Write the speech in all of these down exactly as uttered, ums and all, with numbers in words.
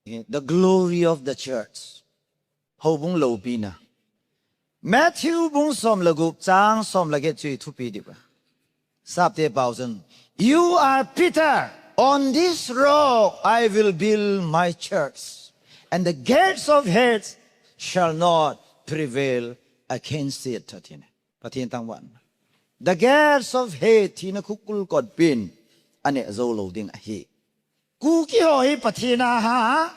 The glory of the church. Houbung loupina. Matthew bung som le gup chang som le get chu i thupi diu. Sapte pau chun, "You are Peter. On this rock I will build my church, and the gates of hell shall not prevail against it," atin. Pathen thangvah. The gates of hell, thina khukul kotbin, aneh jou lou ding ahi. Kuki ho hi Pathen a ha,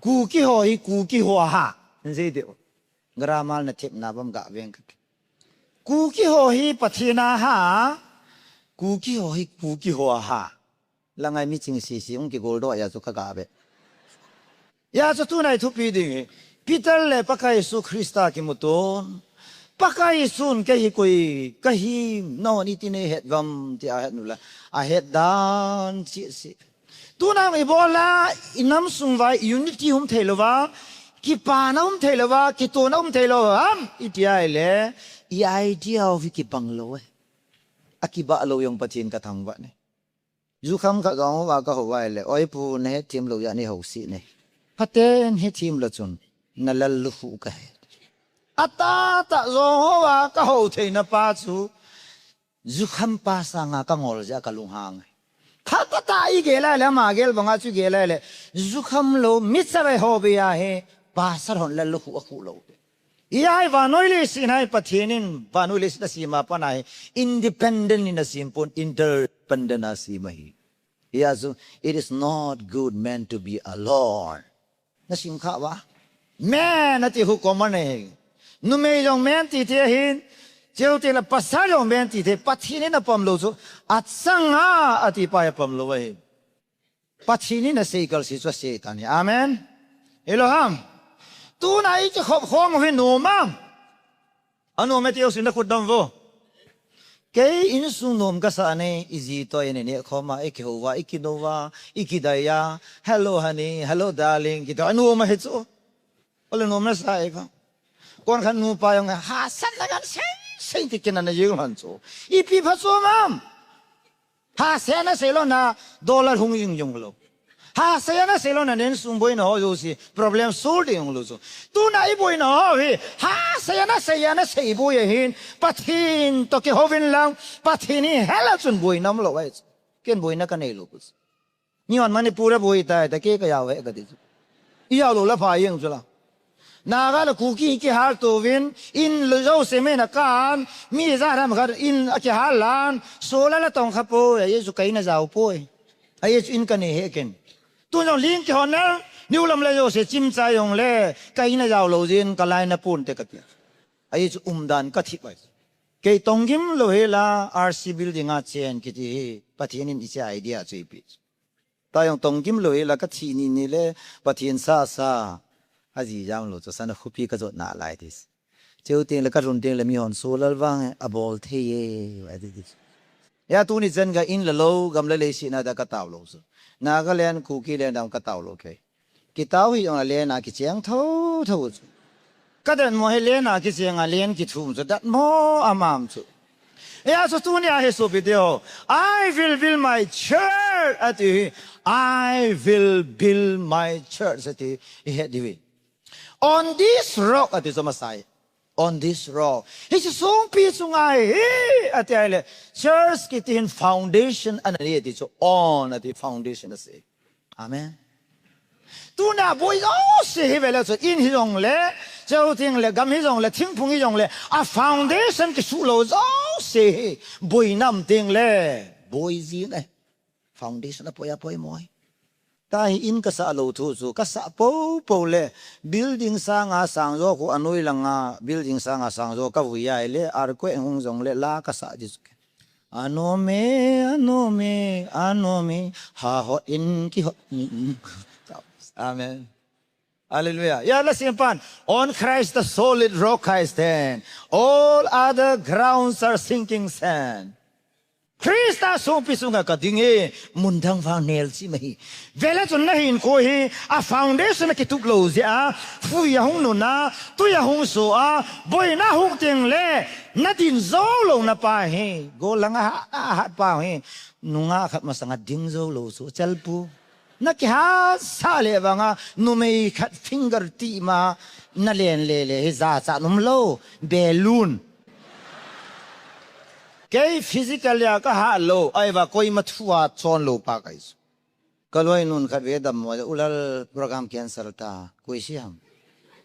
Kuki ho hi Kuki ho a ha. Nje deu. Grammar na thepna bam ga veng ka. Kuki ho hi Pathen a ha, Kuki ho hi Kuki ho a ha. Langai mi ching sisi ung kigol doh a chu ka ga ve. Hijeh chun tuna i thupi ding hi, Peter le Pakai Jesu Christa kimuton. Pakai Jesun kei hi koi ka hi, nahon iti nei het uvam tia ahet uleh, ahet dan cheh seh. Tuna i bol a, i nam sung uva unity um thei lou va, kipana um thei lou va, kitona um thei lou va, iti ahile, i idea u hi kibang lou e. Akibah lou jong Pathen ka thangvah e. Jukham khat jong houva ka hou uva ahile, "Oi pu, na hetthem lou jeh a nei hou sih e. Phaten hetthem lou chun, na lallukhuh ka he." Atahtah jong houva ka hou theina pa chu, jukham pa sanga ka ngol jeh a ka lunghang e. Phatah tah i gel ahile, ama gel banga chu gel ahile, jukham lou, michave ho bep a hi, pastor hon lallukhuh akhuh lou. Hijeh a hi vannoi leiset hi Pathen in, vannoi leiset asem a pat a hi, independent in asem pon, interdependent a asem ahi. Hijeh chun, it is not good man to be alone. Na sim kha uva. Man ati hu common ahi. Numei jong man ti thei ahin, chuteng le pastor jong man ti thei, Pathen in apom lou chu, achang a ati pa hi apom lou ahi. Pathen in asei kal seh chu asei tan ahi. Amen. Hilou ham. Tuna i kikhop khom u hi nom am? Anom e ti u sin na khut dom vo. Kei insung nom ka sa nei, i ji toh in i neh khom a, i kihou uva, i kinou uva, i kidai a, "Hello honey, hello darling," kiti anom ahi chu. Ole nom na sa e ka. Kon khat nupa jong hahsatna kan sei sei ti kin ana jing lhon chu. Ipi pha chu mam. Hahsa na sei lou na, dollar hung jing jong lou. Hahsa na sei lou na, na insung boina ho jouse, problem solve ding jong lou chu. Tuna i boina ho hi, hahsa na sei, na sei boi ahin, Pathen toh kihou vin lang, Pathen hi hel a chun boina um lou ahi chu. Ken boina ka nei lou pu chu. Nihon Manipur a boi tai, ta kei ka jao e ka ti chu. I jao lou le pha jeng chu la. Naga le Kuki kihal touvin, in lou jouse mei na kan, mi ja ram khat in akihal lan, solar la tong kha poi, ajeh chu ka in ajao poi. Ajeh chu in ka nei hih e ken. Tun jong ling kihon nel, niu lam le jouse chim chai jong le, ka in ajao lou jeh in ka lai na pon te ka ti. Ajeh chu umdan ka thi bai. Kei tonggim lou hel a, R C building a chen kiti hi, Pathen in hiche idea chu eipeh. Ta jong tonggim lou hel a ka thi ni ni le, Pathen sa sa, aji jam lou chu sana khopi ka jot nalai ti. Chuteng le ka run teng le mihon solar vang e, abol thei e, ati ti. Hijeh a tuni chan ka in le lou, gam le leiset na da ka tao lou chu. Nagaland, Kuki land dam ka tao lou kei. Kitao hi jong a land a kicheng tho tho chu. Ka datmo hi land a kicheng a land kithum chu datmo amam chu. Hijeh a chu tuni a hi sopi teho, "I will build my church," ati hi. "I will build my church," ati hi. I het diu hi. "On this rock," ati chu masa e. "On this rock." Hiche songpi chunga hi, ati ahile, church kiti hin foundation ana nei ati chu, on ati foundation asei. Amen. Tuna boi jouse hi vele chu, in hi jong le, chuteng le, gam hi jong le, thingphung hi jong le, a foundation kisuh lou jouse hi, boina um teng le, boi jing e. Foundation apoi apoi moi. Ta hi in ka sah lou thu chu, ka sah pou pou le, building sang a sang jo khu anoi lang a, building sang a sang jo ka vui ahile, earthquake hung jong le la ka sah di chu. Anom e, anom e, anom e, ha hot in kihot. Amen. Hallelujah. Ya la simpan. "On Christ the solid rock I stand. All other grounds are sinking sand." Christa songpi sunga ka ding e, mun dang vang nel chi ma hi. Vele chun na hinkho hi, a foundation a kitup lou jeh a, fui ahung nun a, tui ahung so a, boina hung teng le, na din jou lou na pa hi, gollhang a hat, a hat pa hi, nungah khat masang a ding jou lou chu, chal pu. Na kihasa le vanga numei khat finger ti ma na len le le hi za cha num lo balloon. Kei physical ya ka ha lo ai va koi ma thua chon lo pa kai. Ka loi nun khat ve dam mo ulal program cancel ta koi si ham.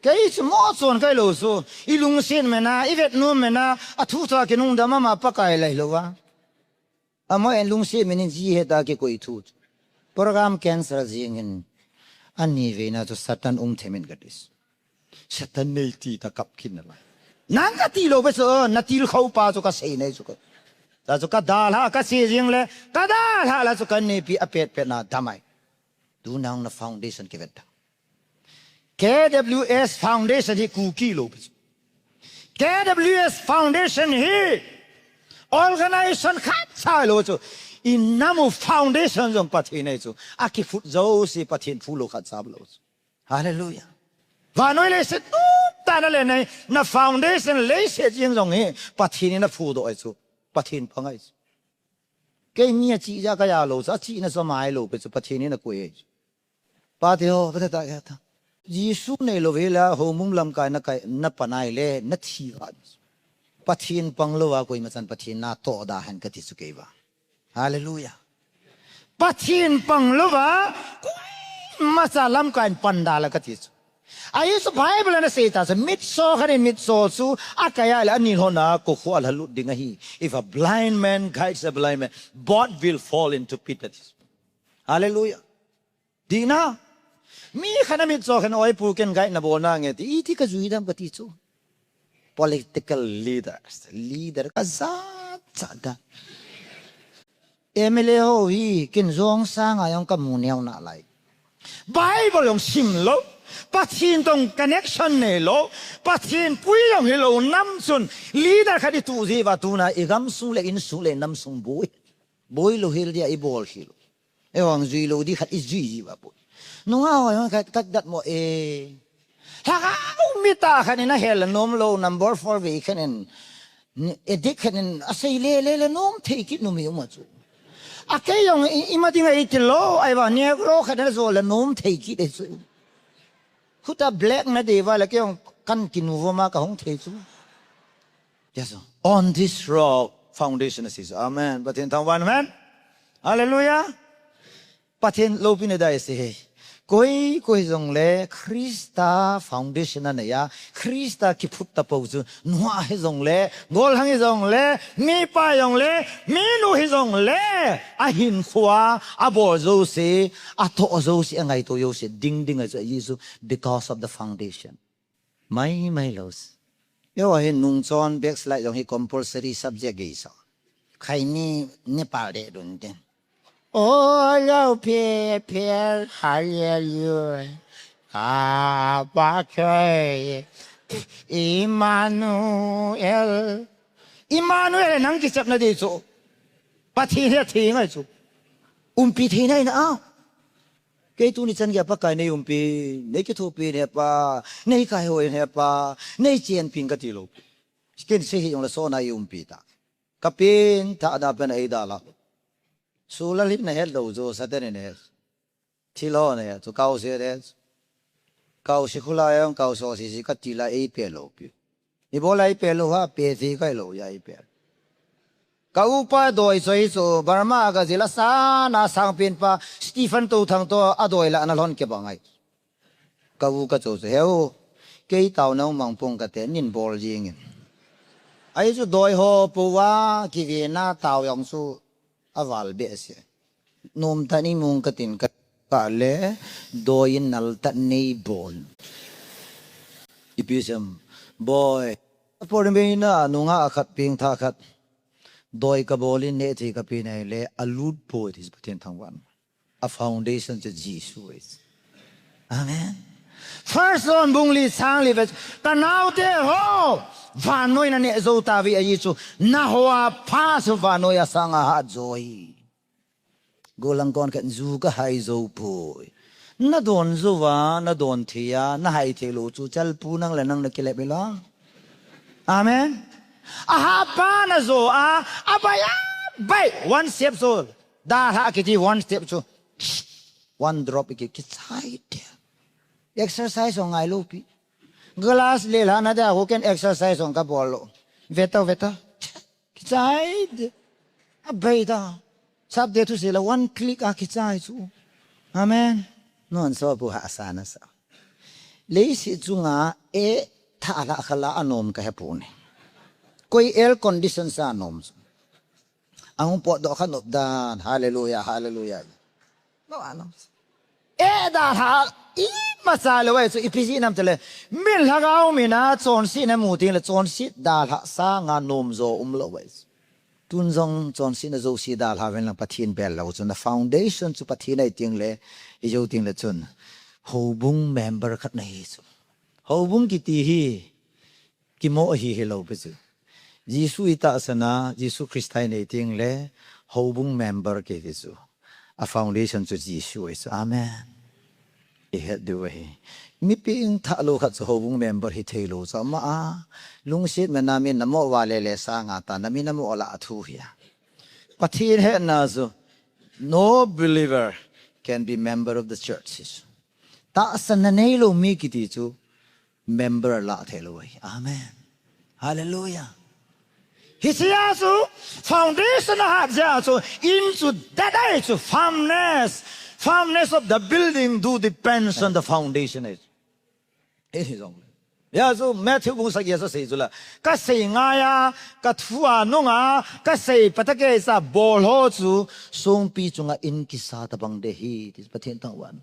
Kei chu mo chon kai lo su i lungsin mena i vet nu mena a thu cha ki nung dam ma pa kai lai lo va. Amo en lungsi minin ji he ta ki koi thu. Program cancel jing hin. Ani ve na chu Satan um themin ka dis. Satan nei ti ta kap khin na lai. Nang ka ti lo be so na til khau pa chu ka sei nei chu ka. Ta chu ka da la ka si jing le ka da la la chu ka nei pi a pet pet na damai. Tu nang na foundation ki vet ta. K W S Foundation hi Kuki lo. K W S Foundation hi organization khat cha lo chu. I namu foundation jong Pathen nei chu. A ki phut jo si Pathen phu lo khat cha lo chu. Hallelujah. Vanoi le se tu ta na le nei na foundation le se jing jong hi Pathen na phu do chu. Pathen pangai chu. Kei mi a chi ja ka ya lo chu. A chi na so mai lo pe chu Pathen na koi chu. Pate ho, pate ta kya ta. Jisu nei lo ve la, ho mum lam kai na kai, na panai le, na thi va. Pathen pang lo va, koi ma chan Pathen na to da han ka ti chu kei va. Hallelujah. Pathen pang lo va, koi ma cha lam kai pan da la ka ti chu. A Jisu Bible na sei ta chu, mit so khan in mit so chu, a kai a le, a ni ho na, ko khu a la lut ding a hi. If a blind man guides a blind man, both will fall into pit. Hallelujah. Dina. Mi khan a mit cho khan oi pu ken gai na bol na nge ti, i ti ka jui dam ka ti chu. Political leaders, leader ka za cha da. M L A ho hi kin jong sa nga yong ka mu neo na lai. Bible yong sim lo. Pathen tong connection nei lo. Pathen pui yong hi lo nam chun. Leader khat i tu ji va tu na i gam sung le in sung le nam sung bui. Boi lo hil dia i bol hil. E hong jui lo di khat i jui ji va boi. Nunga hoi hong khat kat dat mo e. Lhagao mi ta khat in a hel nom lo number four ve khat in. Edik khat in a sei le le le nom thei kit numi uma chu. A kei yong i, i ma ding a i ti lo, ai va negro khat in a zo le nom thei kit e chu. Huta black na de va le kei yong kan ki nu vo ma ka hong thei chu. Yes, sir. On this rock, foundation is. Amen. Pathen thangvah hen. Hallelujah. Pathen loupina dai se he. Koi, koi jong le, Krista foundation a nei a, Krista kiphut ta po chu, nua hi jong le, golhang hi jong le, mipa jong le, minu hi jong le, a hinkho a, a bol jo se, a toh jo se, a ngaito jo se, ding ding a chu, Jesu, because of the foundation. Mai, mai lo. Yo, hi nung chon backslide jong hi compulsory subject gei so. Khai ni Nepal de dun den. Oh, lo pe pe hallelujah. Ah, ba ke Emmanuel. Emmanuel nang ki chap na de chu. Pathen hi a thi ngai chu. Umpi thi nai na a. Kei tuni chan gei a Pakai nei umpi, nei kithopi in he Pa, nei kaihoi in he Pa, nei chenpi in ka ti lo. Ken sei hi jong le so na i umpi ta. Ka pen ta da pen ei da la. Sulal hin na het lo jo Satan in he. Thil ho ne chu kau se de. Kau se khula jong kau so si si ka ti la ei pe lo pi. I bol a i pe lo ha, pe ti kai lo ya i pe. Ka upa doi choi chu Burma ka jil a sana sangpen pa Stephen Tothang to a doi la na lhon ke ba ngai. Ka u ka cho chu he u, kei tao nau mang pong ka te nin bol jing in. Ai chu doi ho po va ki ve na tao jong chu a val be se. Nom ta ni mung ka tin ka ka le doi in nal ta nei bol. Ipi sem, boi. Por me na nunga a khat ping tha khat. Doi ka bol in ne thi ka pi nei le a lut po ti Pathen thangvah. A foundation chu Jesu is. Amen. First John bung li chang li ve ka naote ho. Vannoi na ne zo ta vi a Jesu. Na ho a pha su vannoi a sang a ha joi. Golang kon khat ju ka hai zo poi. Na don zo va, na don thei a, na hai thei lo chu chal pu nang le nang na kilep ila. Amen. A ha pa na zo a, a bai a, bai. One step so. Da ha ki ti one step so. One drop iki, kichai de. Exercise ong ngai lou pi. Glass le la na da ho ken exercise ong ka bol lou. Veta, veta. Kichai de. A bei da. Sap de thu se la one click a kichai chu. Amen. Non so bu ha sa na sa. Leiset chunga e tha la khala anom ka he pu ne. Koi air condition sa nom chu. Ahung potdoh kha nop dan. Hallelujah, hallelujah. No anom. E dalha imacha lou ai chu ipi jeh ham tile. Min lhagao mina chonsetna mu teng le chonset dalha sanga nom jo um lou ai chu. Tun jong chonsetna jouse dalha ven lang Pathen bel lou chu na foundation chu Pathen ahi teng le, i jou teng le chun. Houbung member khat na hi chu. Houbung kiti hi, kimo ahi hilou pi chu. Jesu i tahsan a, Jesu Christa i nei teng le, houbung member kiti chu. A foundation chu Jesu ahi chu. Amen. I het diu ahi. Mipi in thah lou khat chu houbung member hi thei lou chu ama a. Lungset mena min na mo va le le sanga ta, na min na mo la a thu hi a. Pathen hetna chu, no believer can be member of the church. Tahsan na nei lou mi kiti chu, member la thei lou ahi. Amen. Hallelujah. Hiche a chu foundation a hat jeh a chu in chu dat ahi chu firmness. Firmness of the building do depends on the foundation ahi. Hiche jong. Hia chu Matthew bung sagi a chu sei chu la. Ka sei ngai a, ka thu a nung a, ka sei pata kei sa bol ho chu songpi chunga in kisa tabang de hi. Ti Pathen thangvah.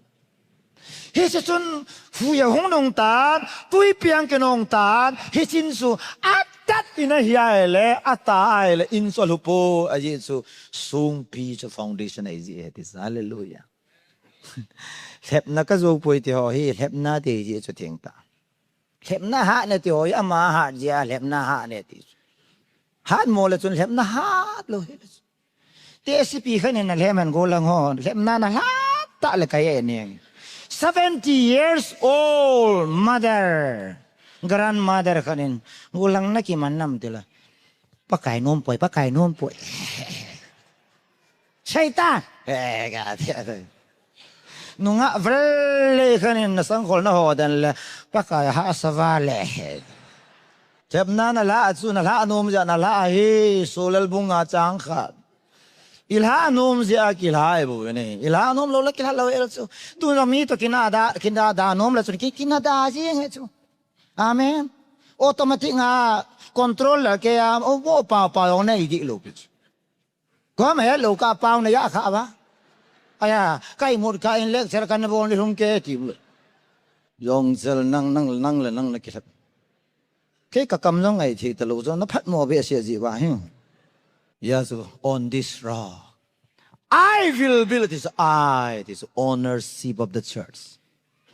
Hiche chun, hui a hung nung tan, tuipi a kinong tan, hiche in chu, atat in ahi a le, ata a le, in chu alhu poi, ajeh chu, songpi chu foundation ahi jeh ahi ti chu, hallelujah. Lhepna ka jou poi ti ho hi, lhepna ti jeh chu theng ta. Lhepna hat ne ti ho hi, ama hat jeh a, lhepna hat ne ti chu. Hat mo le chun lhepna hat lou hi. Te sipi khat in na lhem hen golang ho, lhepna na lhat tah le ka e neng. Seventy years old mother, grandmother khat in, golang na kiman nam ti la. Pakai nom poi, Pakai nom poi. Satan. Eh, ka ti a. Nungah vel le khat in na sangkhol na ho dan le, Pakai hahsa va le. Lhepna na la a chu, na la nom jeh a na la ahi, Solal bung nga chang khat. I la nom jeh a ki la ahi bou ve ne. I la nom lou la ki la lou el chu. Tuna mi to kina da, kina da nom la chu, ki, kina da jing he chu. Amen. Automatic nga control la ke a, o, o, pa, pa, o, nei di lou pi chu. Ko ma he lou ka pau na ya kha ba. Aya, kai mut ka in lecture kan bol ni lhung ke ti. Jong jel nang, nang, nang le nang na ki lhep. Kei ka kam jong ngai thei ta lou jong na phat mo be sia ji ba hi. Ya chu on this rock. I will build this, I, this ownership of the church.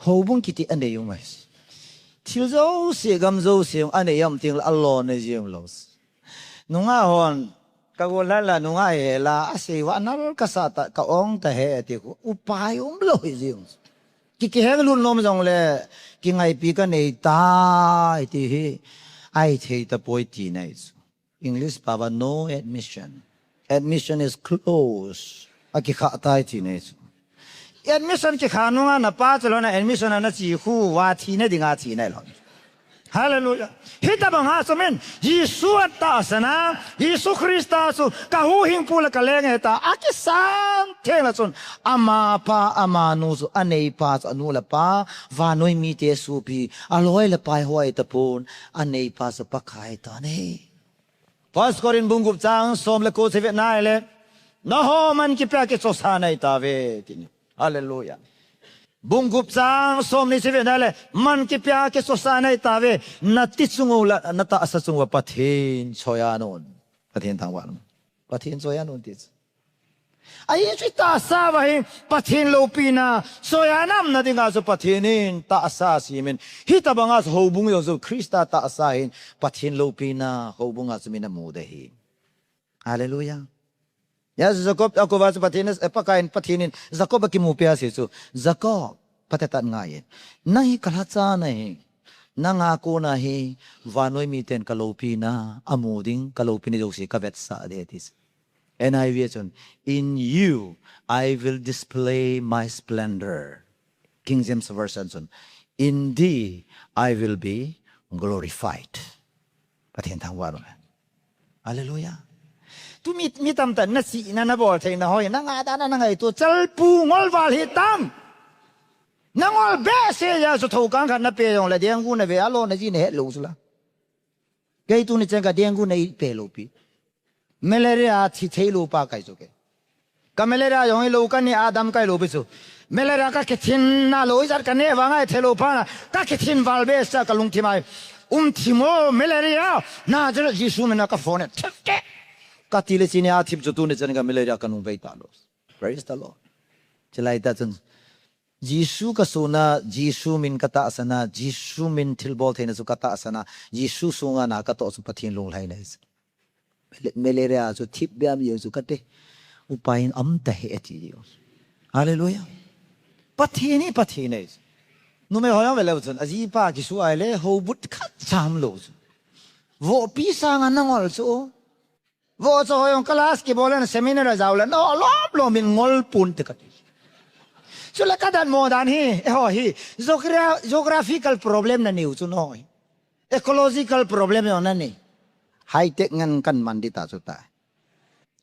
Houbung kiti anei um ai. Thil jouse, gam jouse, anei um teng le alou nei jing lou. Nungah hon, ka gol la la, nungah he la, asei va nal ka sa ta, ka ong ta he ti khu, upai um lou hi jing. Ki, kiheng lut nom jong le, kingaipi ka nei tai ti hi, ahi thei ta poi ti nei chu. English pao a no admission. Admission is closed. Akikha tai ti nei chu. Admission kikha nunga na pa chu lou na admission a na che khu va thina dinga che nei lou. Hallelujah. Hitabang a chu min, Jesu a tahsan a, Jesu Christa chu ka huhhingpu le ka leng ahi ta, akisan theng la chun, ama pa, ama nu chu, anei pa chu, anu le pa, vannoi mite sopi, aloi le pai ho ahi tapon, anei pa chu Pakai ahi ta nei. First Corinth bung gup chang som le ko chu i vet na le, nangho man kipia kichosa na ahi tauve, ti ni. Hallelujah. Bung gup chang som ni chu i vet na le, man kipia kichosa na ahi tauve, nati chung u le, natahsa chung uva Pathen choi-at un. Pathen thangvah un. Pathen choi-at un ti chu. Ahi chu i tahsa uva hi Pathen loupina, choi-at nam na dinga chu Pathen in tahsa asem in. Hitabang a chu houbung jong chu Christa tahsa ahin Pathen loupina houbung a chu min amu ding ahi. Hallelujah. Hia chu Jacob a kona chu Pathen, eh, Pakai in, Pathen in Jacob akimupi a asei chu, Jacob, phatecha ngai in. Nang hi ka lhacha nahi. Nang a kona hi vannoi miten ka loupina amu ding, ka loupina jouse ka vetsah ding ati chu. N I V a chun, "In you I will display my splendor." King James Version chun, "In thee I will be glorified." Pathen thangvah ro. Hallelujah. Tu mi, mi tamtah in na chihna, na boltheina ho hi, na ngaidana, na ngaito, chalpu ngol val hitam. Na ngol behseh jeh a chu thokang khat na pe jongle dengue na ve, alo na ji na het lou chu la. Kei tuni chen ka dengue na i pe lou pi. Malaria thi thei lou pa kahi chu kei. Ka malaria jong hi lou ka ne a dam kahi lou pi chu. Malaria ka kithin na lou ijat ka ne vang a thei lou pa na. Ka kithin val behseh a ka lungthim a hi. Um thim o malaria. Nazareth Jesu min a ka phone e. Thip ke. Ka ti le chini a thip chu tuni chen ka malaria ka nung vei ta lou. Praise the Lord. Chulai tah chun Jesu ka suna, Jesu min ka tahsan a, Jesu min thilbol theina chu ka tahsan a, Jesu sunga na ka toh chu Pathen lunglhaina ahi. Male-, malaria chu thip beh a um jeng chu ka ti. Upa in um ta he ati jeng. Hallelujah. Pathen hi Pathen ahi. Numei ho jong ve leu chun, ajipa kisu a ahile, houbut khat cha um lou chu. Vohpi sanga na ngol chu. Vohcha ho jong class kibol le seminar a jao le, na lom lom in ngol pon te ka ti. Chule ka datmo dan hi, eiho hi, geogra-, geographical problem na nei u chu na hi. Ecological problem jong na nei. High tech ngen kan man di ta chu ta.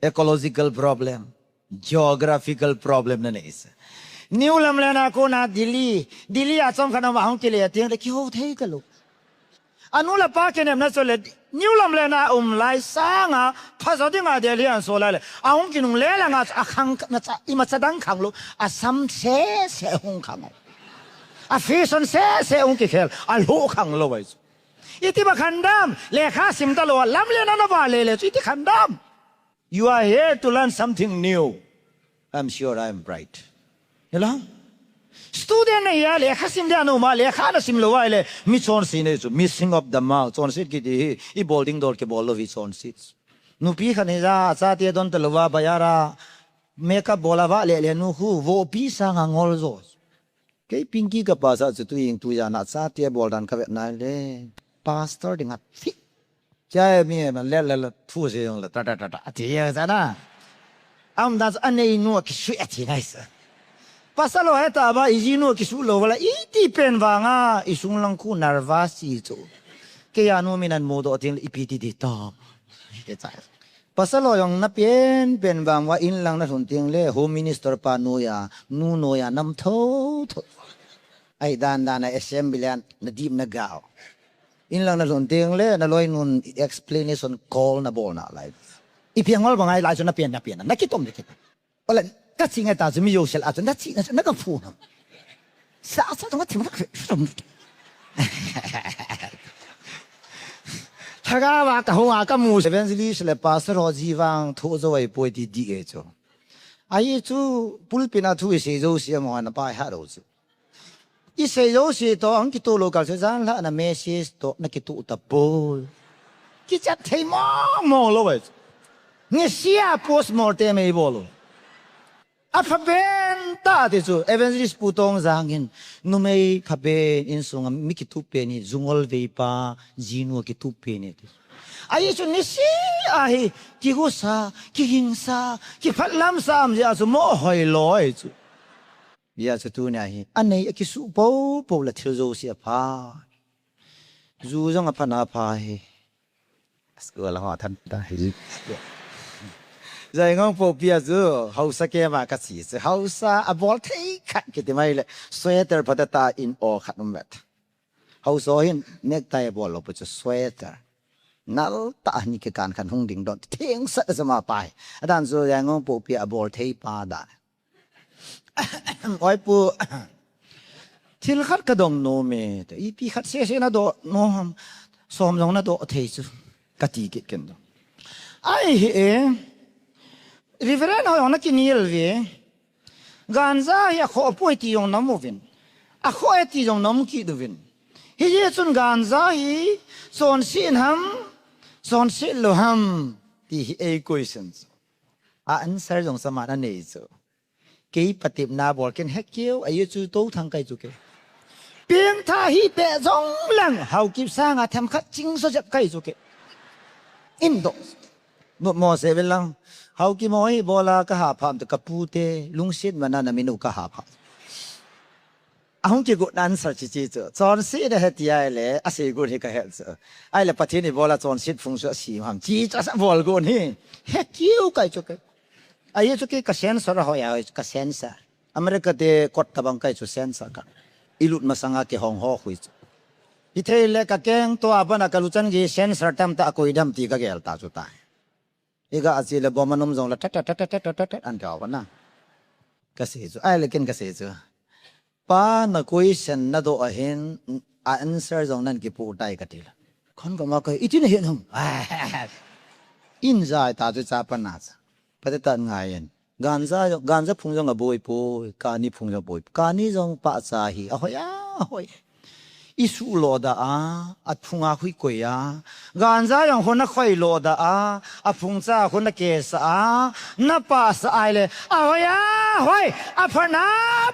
Ecological problem, geographical problem na nei se. New Lamlen a kona Delhi, Delhi a chomkhat a um a hung kile teng le kihou thei ta lou. Anu le apa kinepna chu le, New Lamlen a um lai sanga, phajo dinga Delhi a ahin so lai le, ahung kinungle langa chu akhang na cha, imacha dang khang lou, asam sese hung khang. A fashion sese hung kikhel, alhu khang lou ahi chu. Iti ba khandam, lekha sim ta lou, Lamlen a na va le le chu, iti khandam. You are here to learn something new. I'm sure I'm right. Hello? Student na hi a, lekha sim dia na um a, lekha na sim lou a ahile, mi chonse na hi chu, missing of the mark, chonset kiti hi, i bol ding dol kibol lou hi chonset. Nupi khat hi ja, chate don ta lou a, bazar a, makeup bol a va le le nu khu, vohpi sanga ngol jo. Kei Pinky ka pa sa chu tu ing tu ja na chate bol dan ka vet na le. Pastor ding a fit. Chai mi ma le le le thu se jong le ta ta ta ta. Ati ya sa na. Am da a nei nu a kisu ati nai sa. Pastor lo he ta ba i ji nu a kisu lou va la iti pen vanga i sung lang khu nervous chi chu. Kei a nu min an mu doh teng le ipi ti di ta. Ke chai. Pasal ho jong na pen pen vang uva in lang na lhun teng le Home Minister pa noiya, nu noiya nam tho tho. Ahi dan dan a assembly a na dip na gao. In lang na lhun teng le na loinun explanation call na bol nalai. Ipi ngol bang ahilai chu na pen na pen na kitom na kitom. Ole, ka chi ngai ta chu mi jouse lah a chu na chi na chu na ka phu na. Sa sa tu nga thim. Lhagao a ka hung a ka mu evangelist le pastor ho ji vang thu jo ai poi ti di e chu. Ahi chu pulpit a thu i sei jouse mo na pai ha ro chu. I sei jouse toh, ang kitoh lou kal se jan lhah na message toh, na kitoh ta poi. Kichat thei mong mong lou e. Nisia post mortem ei bol lou. A phapen tah ti chu, Evangelist Pu Tong Jang in, numei phapen insunga mi kitup pen hi, jungol veipa, jinu kitup pen hi ti. Ahi chu nisia hi, kihusa, kihingsa, kiphatlamsa am jeh a chu mo hoi loi chu. Hijeh a chu tunia hi, anei a kisuh popo le thil jouse apha. Ju jong apha na apha hi. School a ho than ta hi. Jaingong popi a chu, haosa kema ka chi chu. Haosa a bol thei khat kiti mai le, sweater phata ta in o khat um vet. Haosa hin necktie a bol lou pu chu sweater. Nal ta ni ke kan khan hung ding don. Theng sat a sama pai. Adan chu Jaingong popi a bol thei pa dan. Oi pu, thil khat ka dong nom e, te ipi khat sese na doh nom ham, som jong na doh thei chu, ka ti kit ken doh. Ahi e, Reverend ho jong na kinel uve, ganja hi akhoh poi ti jong na um uvin, akhoh e ti jong na um kit uvin. Hijeh chun ganja hi chonset ham, chonset lou ham, ti hi ei question chu. A answer jong saman anei chu. Kei patepna bol ken hekeu, ahi chu tou thang kai chu ke. Pengtha hi pe jong lang, Haokip sanga themkhat ching so jep kai chu ke. In doh. Nopmo seh vel lang. Hau kimo hi bola ka ha pham tu ka pu te. Lungset mana na minu ka ha pham. Ahung kigot na answer chi chi chu. Chonset da he ti ai le. A sei got hi ka he chu. Ai le Pathen hi bola chonset phung chu a si ham. Chi chu a sa bol got hi. He kiu kai chu kai. Ai chu ki ka sensor a hoi a hoi ka sensor. America te kot tabang kai chu sensor ka. I lut masanga kihong ho hui chu. I thei le ka keng to a bana ka lu chan gi sensor tam ta a koi dam ti ka gel ta chu tai. I ga a chi le bom a nom jong le tat, tat, tat, an tia bana. Ka sei chu. Ai le ken ka sei chu. Pa na question na do a hin, a answer jong nan kipu tai ka ti le. Khon ka ma ka, i ti na hin hum. In jai ta chu cha pa na cha. Pa te tan ngai in. Ganja, ganja phung jong a boi poi, kani phung jong boi. Kani jong pa cha hi, a hoi a, a hoi. I su lo da a, a phung a hui koi a. Ganja jong hon a khoi lo da a, a phung cha hon a ke sa a. Na pa sa ai le, a hoi a, hoi, a pha na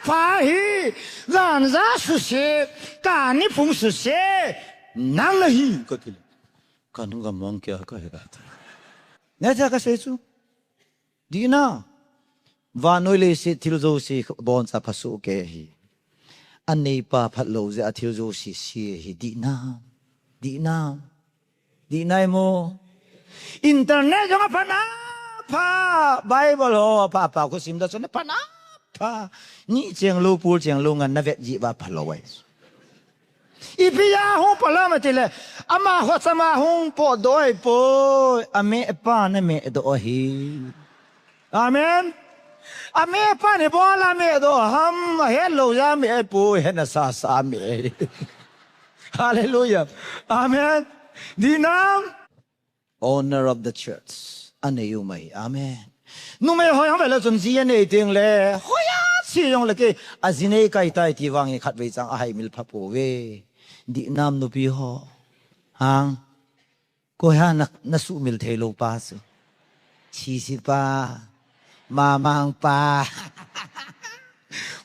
pha hi. Ganja su se, kani phung su se. Nang na hi, ko ti le. Ka nu ka mong kia ka he ka ta. Ne cha ka sei chu. Dihna. Vannoi leiset thil jouse boncha phasoh kei ahi. A neipa phatlou jeh a thil jouse se ahi. Dihna. Dihna. Dihna imo. Internet jong apha na pha. Bible ho apha pha khu sim da chun apha na pha. Ni cheng lou, pul cheng lou ngan na vet ji va phalou ai. Ipi a hung phalou ma ti le, ama ho chama hung po doi poi, a me pa na me do hi. Amen. A me pa ni bol a me do ham, a het lou ja me poi, het na sa sa me. Hallelujah. Amen. Dihna. Owner of the church. A nei u mai. Amen. Numei hoi hang ve le chun ji a nei ting le. Hoi a si jong le kei. A ji nei kai tai ti vang hi khat vei chang a hai mil pha poi ve. Dihna nupi ho. Hang. Ko ha na, na sumil thei lou pa su. Chi si pa. Mamang pa.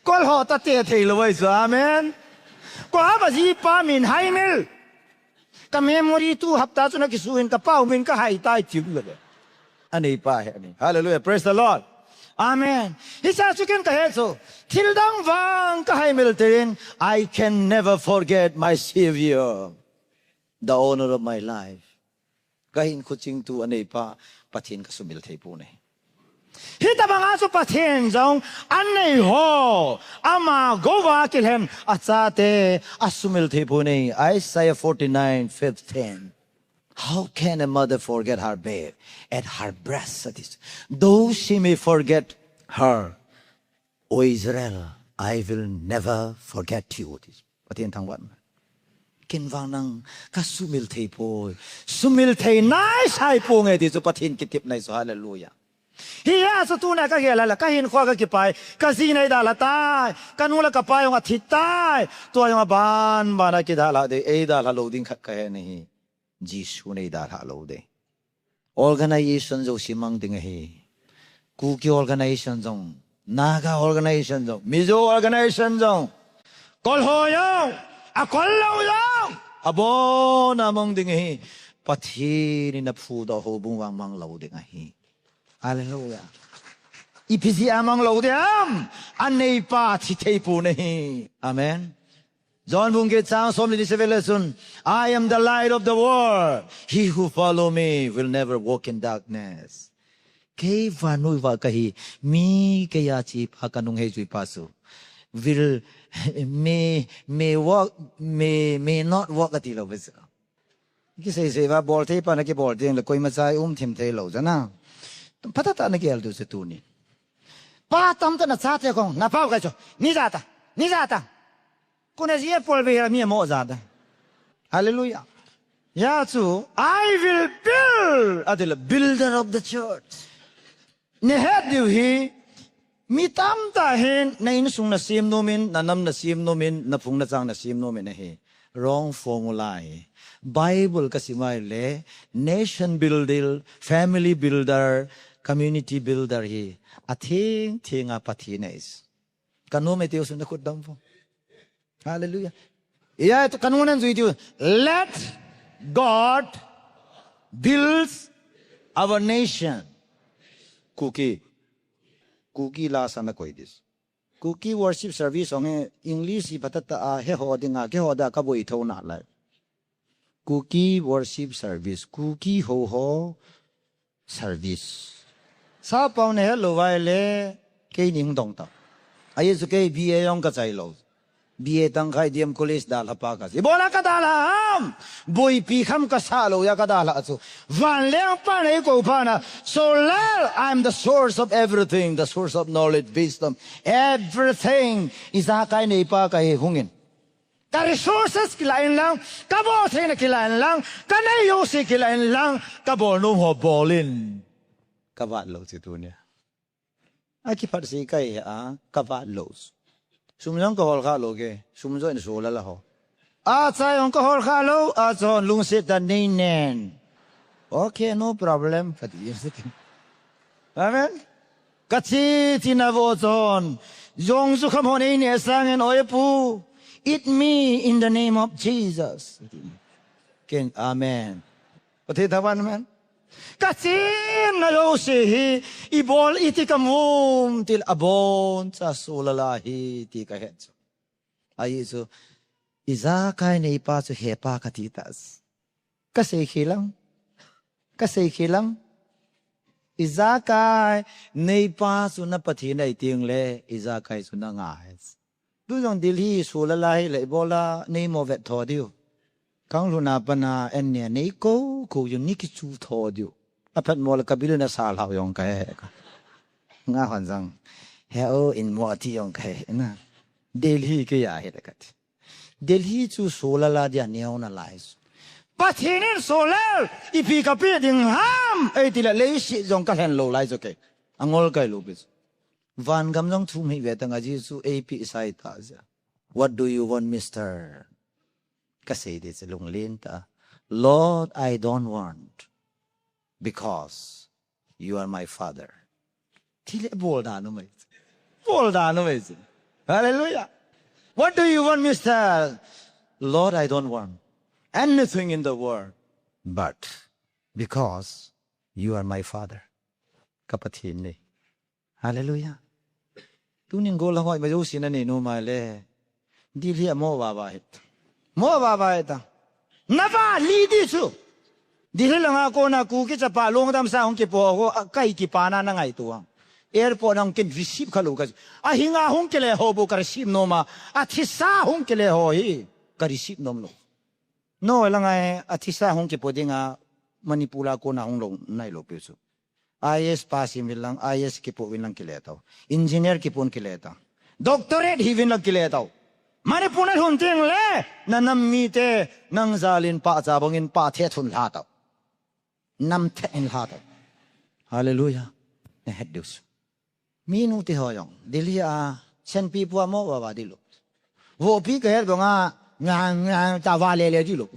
Kol ho ta te thei lou ai su. Amen. Ko ha ba ji pa min hai mil. Ka memory tu hapta chu na kisu in ka pau min ka hai tai ti le. A neipa hi a nei. Hallelujah. Praise the Lord. Amen. Hicha chu ken ka he chu. Thil dang vang ka hai mil tin, I can never forget my Savior, the owner of my life. Ka hinkho chingtu a neipa Pathen ka sumil thei poi. Hitabang a chu Pathen jong a nei ho, ama gou va kilhen a chate a sumil thei poi. Isaiah forty-nine fifteen. How can a mother forget her babe at her breast? That is, though she may forget her, O Israel, I will never forget you. Pathen thangvah. Ken vang nang ka sumil thei poi. Sumil thei nai sai poi nge ti chu Pathen kitepna ahi chu, hallelujah. Hia chu tuna ka gel a la, ka hinkho ka kipai, ka ji nei dalha tai, ka nu le ka pa jong a thi tai, tua jong a ban ban a kidalha ding, ei dalha lou ding khat ka he ahi. Jesu nei dalha lou ding. Organization jouse mang ding ahi. Kuki organization jong, Naga organization jong, Mizo organization jong, kol ho jong, a kol lou jong, abon a mang ding ahi. Pathen in a phudoh houbung vang mang lou ding ahi. Hallelujah. Ipi jeh a mang lou ding ham? A neipa thi thei poi ahi. Amen. John bung get chang som le ni seven le chun, I am the light of the world. He who follow me will never walk in darkness. Kei vannoi va ka hi, mi kei a che pa ka nung hei chu pa su. Will, may, may walk, may, may not walk a ti lou ve. Kisei sei va bol thei pa na kibol ding le koima cha i um thim thei lou jana. Phatah tah na gel diu chu tuni. Pa tamtah na chate kong na pau ka chu. Ni ja ta. Ni ja ta. Kona ji a pol ve mi mo ja ta. Hallelujah. Hia chu, I will build, a ti le, builder of the church. Na het diu hi, mi tamtah hin, na insung na sem nom in, na nam na sem nom in, na phung na chang na sem nom in ahi. Wrong formula ahi. Bible ka sim a le, nation builder, family builder, community builder hi, a theng theng a Pathen ahi. Ka nom e tiu sun na khut dam vo. Hallelujah. Hia, ka nung nan jui tiu. Let God build Our nation. Kuki. Kuki la sana koi this. Kuki worship service hong he English hi patata a he ho dinga, ke ho da ka boi tho na lai. Kuki worship service. Kuki ho ho service. Sa pau ne hello vai le, kei ning dong ta. Aye su kei B A hong ka chai lo. B A tang khai D M College dalha pa ka si. Bola ka dalha ham. Boipi kham ka sa lo ya ka dalha chu. Van leng pa nei ko pa na. So Lord, I'm the source of everything, the source of knowledge, wisdom, everything. Ijakai nei pa ka hi hungin. Ka resources kila in lang, ka bol theina kila in lang, ka nei yo si kila in lang, ka bol nom ho bol in. Ka vat lo si tu nia. A kiphat si kai a, ka vat lo. Sum jong ka hol kha lo ke, sum jo in so la la ho. A chai jong ka hol kha lo, a chon lungset ta nei nen. Okay, no problem. Ka ti. Amen. Ka chi chi na vo chon. Jong su kham ho nei ne sang en oi pu. Eat me in the name of Jesus. Ken amen. Pathen thavan amen. Ka chin na lo si hi, i bol i ti ka mum til a bon cha su la la hi ti ka het chu. Ahi chu, ijakai nei pa chu he pa ka ti ta. Ka sei khi lang, ka sei khi lang. Ijakai nei pa chu na Pathen ai ting le, ijakai chu na ngai. Tu jong Delhi su la la hi le, i bol a nei mo vet tho diu. Kang lu na pa na en ne nei ko, ko yun ni ki chu tho diu. A phat mo la ka bil na sa lau jong ka he ka. Nga hon jang. He o in mo ti jong ka he na. Delhi ke ya he la ka ti. Delhi chu su la la dia neo na lai. Pathen in su la, i pi ka pi ding ham. Ei ti la lei si jong ka hen lo lai jo ke. Angol kai lo bi. Van gam jong thum hi ve ta nga Jesu ei pi sai ta ja. What do you want, mister? Ka sei de che lung len ta. Lord, I don't want, because you are my father. Ti le bol da no mai. Bol da no mai. Hallelujah. What do you want, mister? Lord, I don't want anything in the world, but because you are my father. Ka Pathen nei. Hallelujah. Tunin gol hoi ma jo si na nei no ma le. Delhi a mo va va het. Mo va va het ta. Na va li di chu. Delhi langa kona Kuki chapa lungdam sa hung kipo ho, a kai kipa na na ngai tu ang. Airport nang kin receive kha lo ka. A hinga hung kile ho bo ka receive no ma. A thisa hung kile ho hi ka receive nom lo. No langa a thisa hung kipo dinga Manipur a kona hung lo nai lo pi chu. I A S pass hi vin lang, I A S kipo vin lang kile tau. Engineer kipon kile tau. Doctorate hi vin lang kile tau. Manipur na lhun ting le, na nam mite, nang jalin pa cha bangin pa the thun lha tau. Nam the in lha tau. Hallelujah. Na het dus. Mi nu te ho jong. Delhi a, sen pi pua mo va va di lo. Vo pi ka het banga, nga, nga, ta va le le di lo.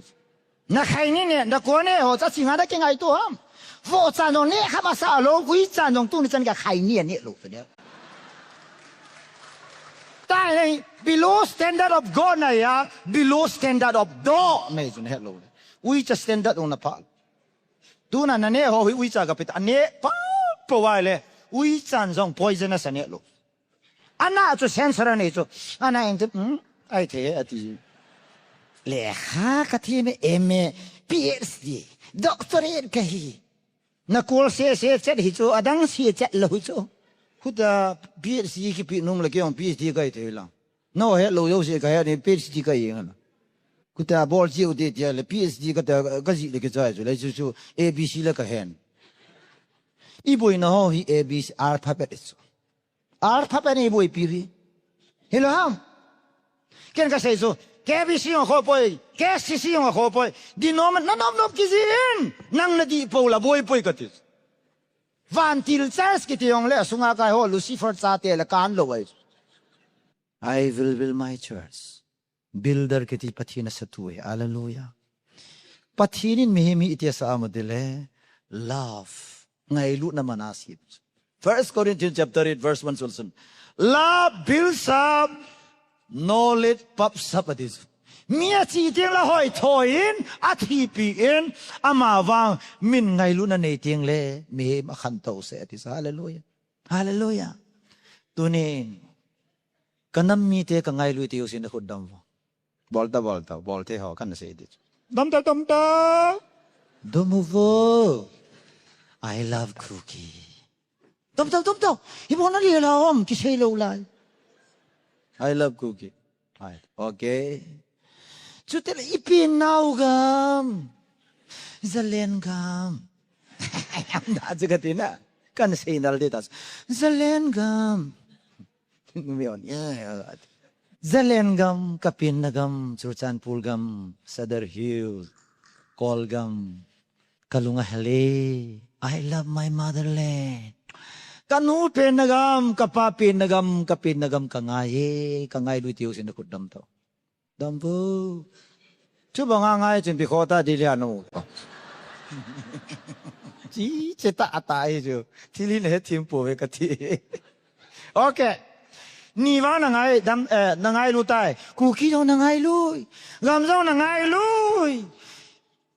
Na khai ni ne, na ko ne ho, cha si nga da ke ngai tu ham. Vo cha no ne, khama sa lo, kui cha no tu ni chan ka khai ni ne lo ne. Ta ne, below standard of God na ya, below standard of dog na jun het lo. Ui cha standard on na pa. Tu na na ne ho, ui cha ka pit, a ne pa, pa wa le, ui chan jong poisonous a ne lo. Ana chu sensor nei chu. Ana eng chu, hmm, ai the ati. Lekha ka thi me M A, P H D, doctorate ka hi. Na kol se se chet hi chu, adang se chet lo hi chu. Khuta P H D kipi nung le ke ong P H D kai the la. No he lo yo se ka he ni P H D kai eng la. Khuta bol jiu te tia le P H D ka ta ka ji le ke chai chu le chu chu A B C le ka hen. I boina ho hi A B C alphabet chu. Alphabet ni boipi ri. Hilo ham. Ken ka sei chu, K B C hong kho poi, K C C hong kho poi. Di nom, na nom nom ki ji in. Nang na di po la boipoi ka ti. Vantil church kiti hong le, sunga kai ho, Lucifer cha te le kan lo ai. I will build my church. Builder kiti Pathen a satu e. Hallelujah. Pathen in mihem hi iti asa ama dile. Love. Ngailutna mana si. First Corinthians chapter eight verse one to eleven. Love builds up, knowledge puffs up ati. Mi achi teng le hoithoi in, athipi in, ama vang min ngailutna nei teng le, mihem akhantou seh ati sa. Hallelujah. Hallelujah. Tunin, ka nam mite ka ngailu tiu sin khut dom vo. Bol ta, bol ta, bol te ho, kana sei di. Dom ta, dom ta. Dom vo. I love Kuki. Dom ta, dom ta. Ibo na le la om, kisei lou lai. I love Kuki. Ai, okay. Chuteng le ipi nau gam. Zalen gam. Am da chu kati na. Kana sei nal di ta. Zalen gam. Mi on, yeah, yeah. Zalen gam, ka penna gam, Churachandpur gam, Sadar Hills, Kolgam, ka lung ahel e. I love my motherland. Ka nu penna gam, ka pa penna gam, ka penna gam ka ngai e, ka ngailu tiu sin khut dom to. Dom vo. Chu banga ngai chun pi kho ta di le anu. Chi che ta ata e chu. Thil hin he thim po ve kati. Okay. Ni vang na ngai dam, eh, na ngailu tai. Kuki jong na ngailu. Gam jong na ngailu.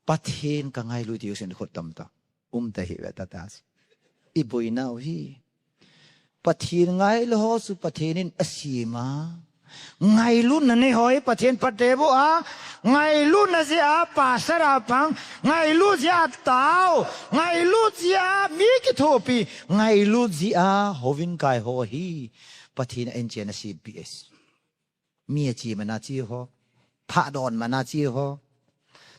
Pathen ka ngailu tiu sin khut dom ta. Um ta hi ve ta ta si. I boinau hi. Pathen ngailu ho chu Pathen in asem a. Ngailutna nei ho hi Pathen phatthei boh a. Ngailutna jeh a pastor a pang. Ngailut jeh a tao. Ngailut jeh a mi kithopi. Ngailut jeh a houin kai ho hi. Pathen a inchen a C P S. Mi achi mana chi ho. Phadon mana chi ho.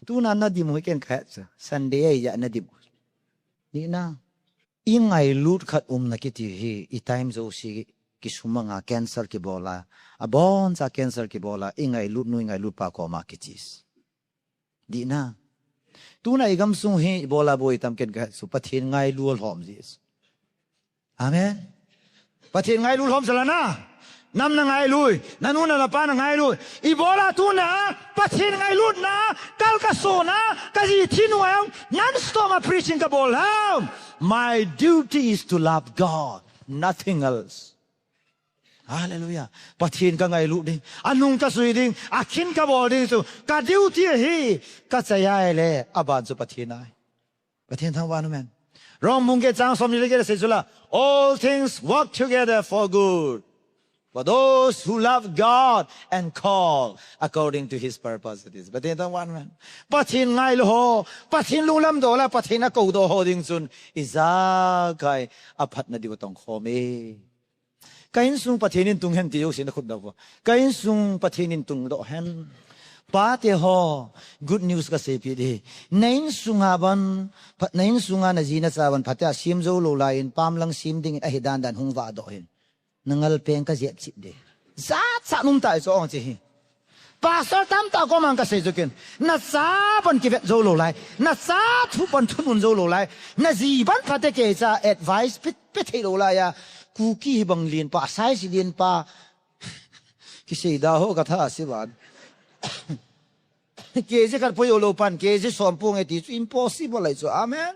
Tuna na dim u hi ken ka het sa. Sunday a ija na dim u. Ni na. I ngailut khat umna kiti hi, i time jouse kisumang a cancel kibol a. Abon cha cancel kibol a, i ngailut nu i ngailut pa koma kichis. Di na. Tuna i gamsung hi, i bol a boi tam ken ka het su Pathen ngailu lhom jis. Amen. Pathen ngailu lhom jala na. Nam na ngailui, na nu na pa na ngailui. I bol a tuna, Pathen ngailutna, kal ka sona, ka ji thi nu ayong, non-stop a preaching ka bol ham. My duty is to love God, nothing else. Hallelujah. Pathen ka ngailut ding, anung ka sui ding, akhin ka bol ding chu, ka duty ahi, ka chai a le, aban chu Pathen ahi. Pathen thangvah in um hen. Rom bung get chang som ni le get a sei chu la. All things work together for good. For those who love God and call according to his purpose. It is. Pathen thangvah in um hen. Pathen ngailu ho. Pathen lunglam doh la. Pathen akou doh ho ding chun. Ijakai aphatna diu tong khom e. Ka insung Pathen in tung hen ti jouse na khut dom vo. Ka insung Pathen in tung doh hen. Pate ho, good news ka seipeh ding. Na insung a ban, pha-, na insung a na ji na cha ban phatea sem jou lou lai in, pam lang sem ding in ahi dan dan hung vah doh in. Na ngal peng ka jep chip ding. Jachat um ta i chu ong chi hi. Pastor tamtah koma ka sei chu ken. Na cha ban kivet jou lou lai. Na cha thu ban thunun jou lou lai. Na ji ban phatea kei cha advice pe, pe thei lou lai a. Kuki hi bang lien pa, size lien pa. Kisei da ho ka tha si ban. K G khat poi lou pan, K G som pung e ti chu impossible lai chu. Amen.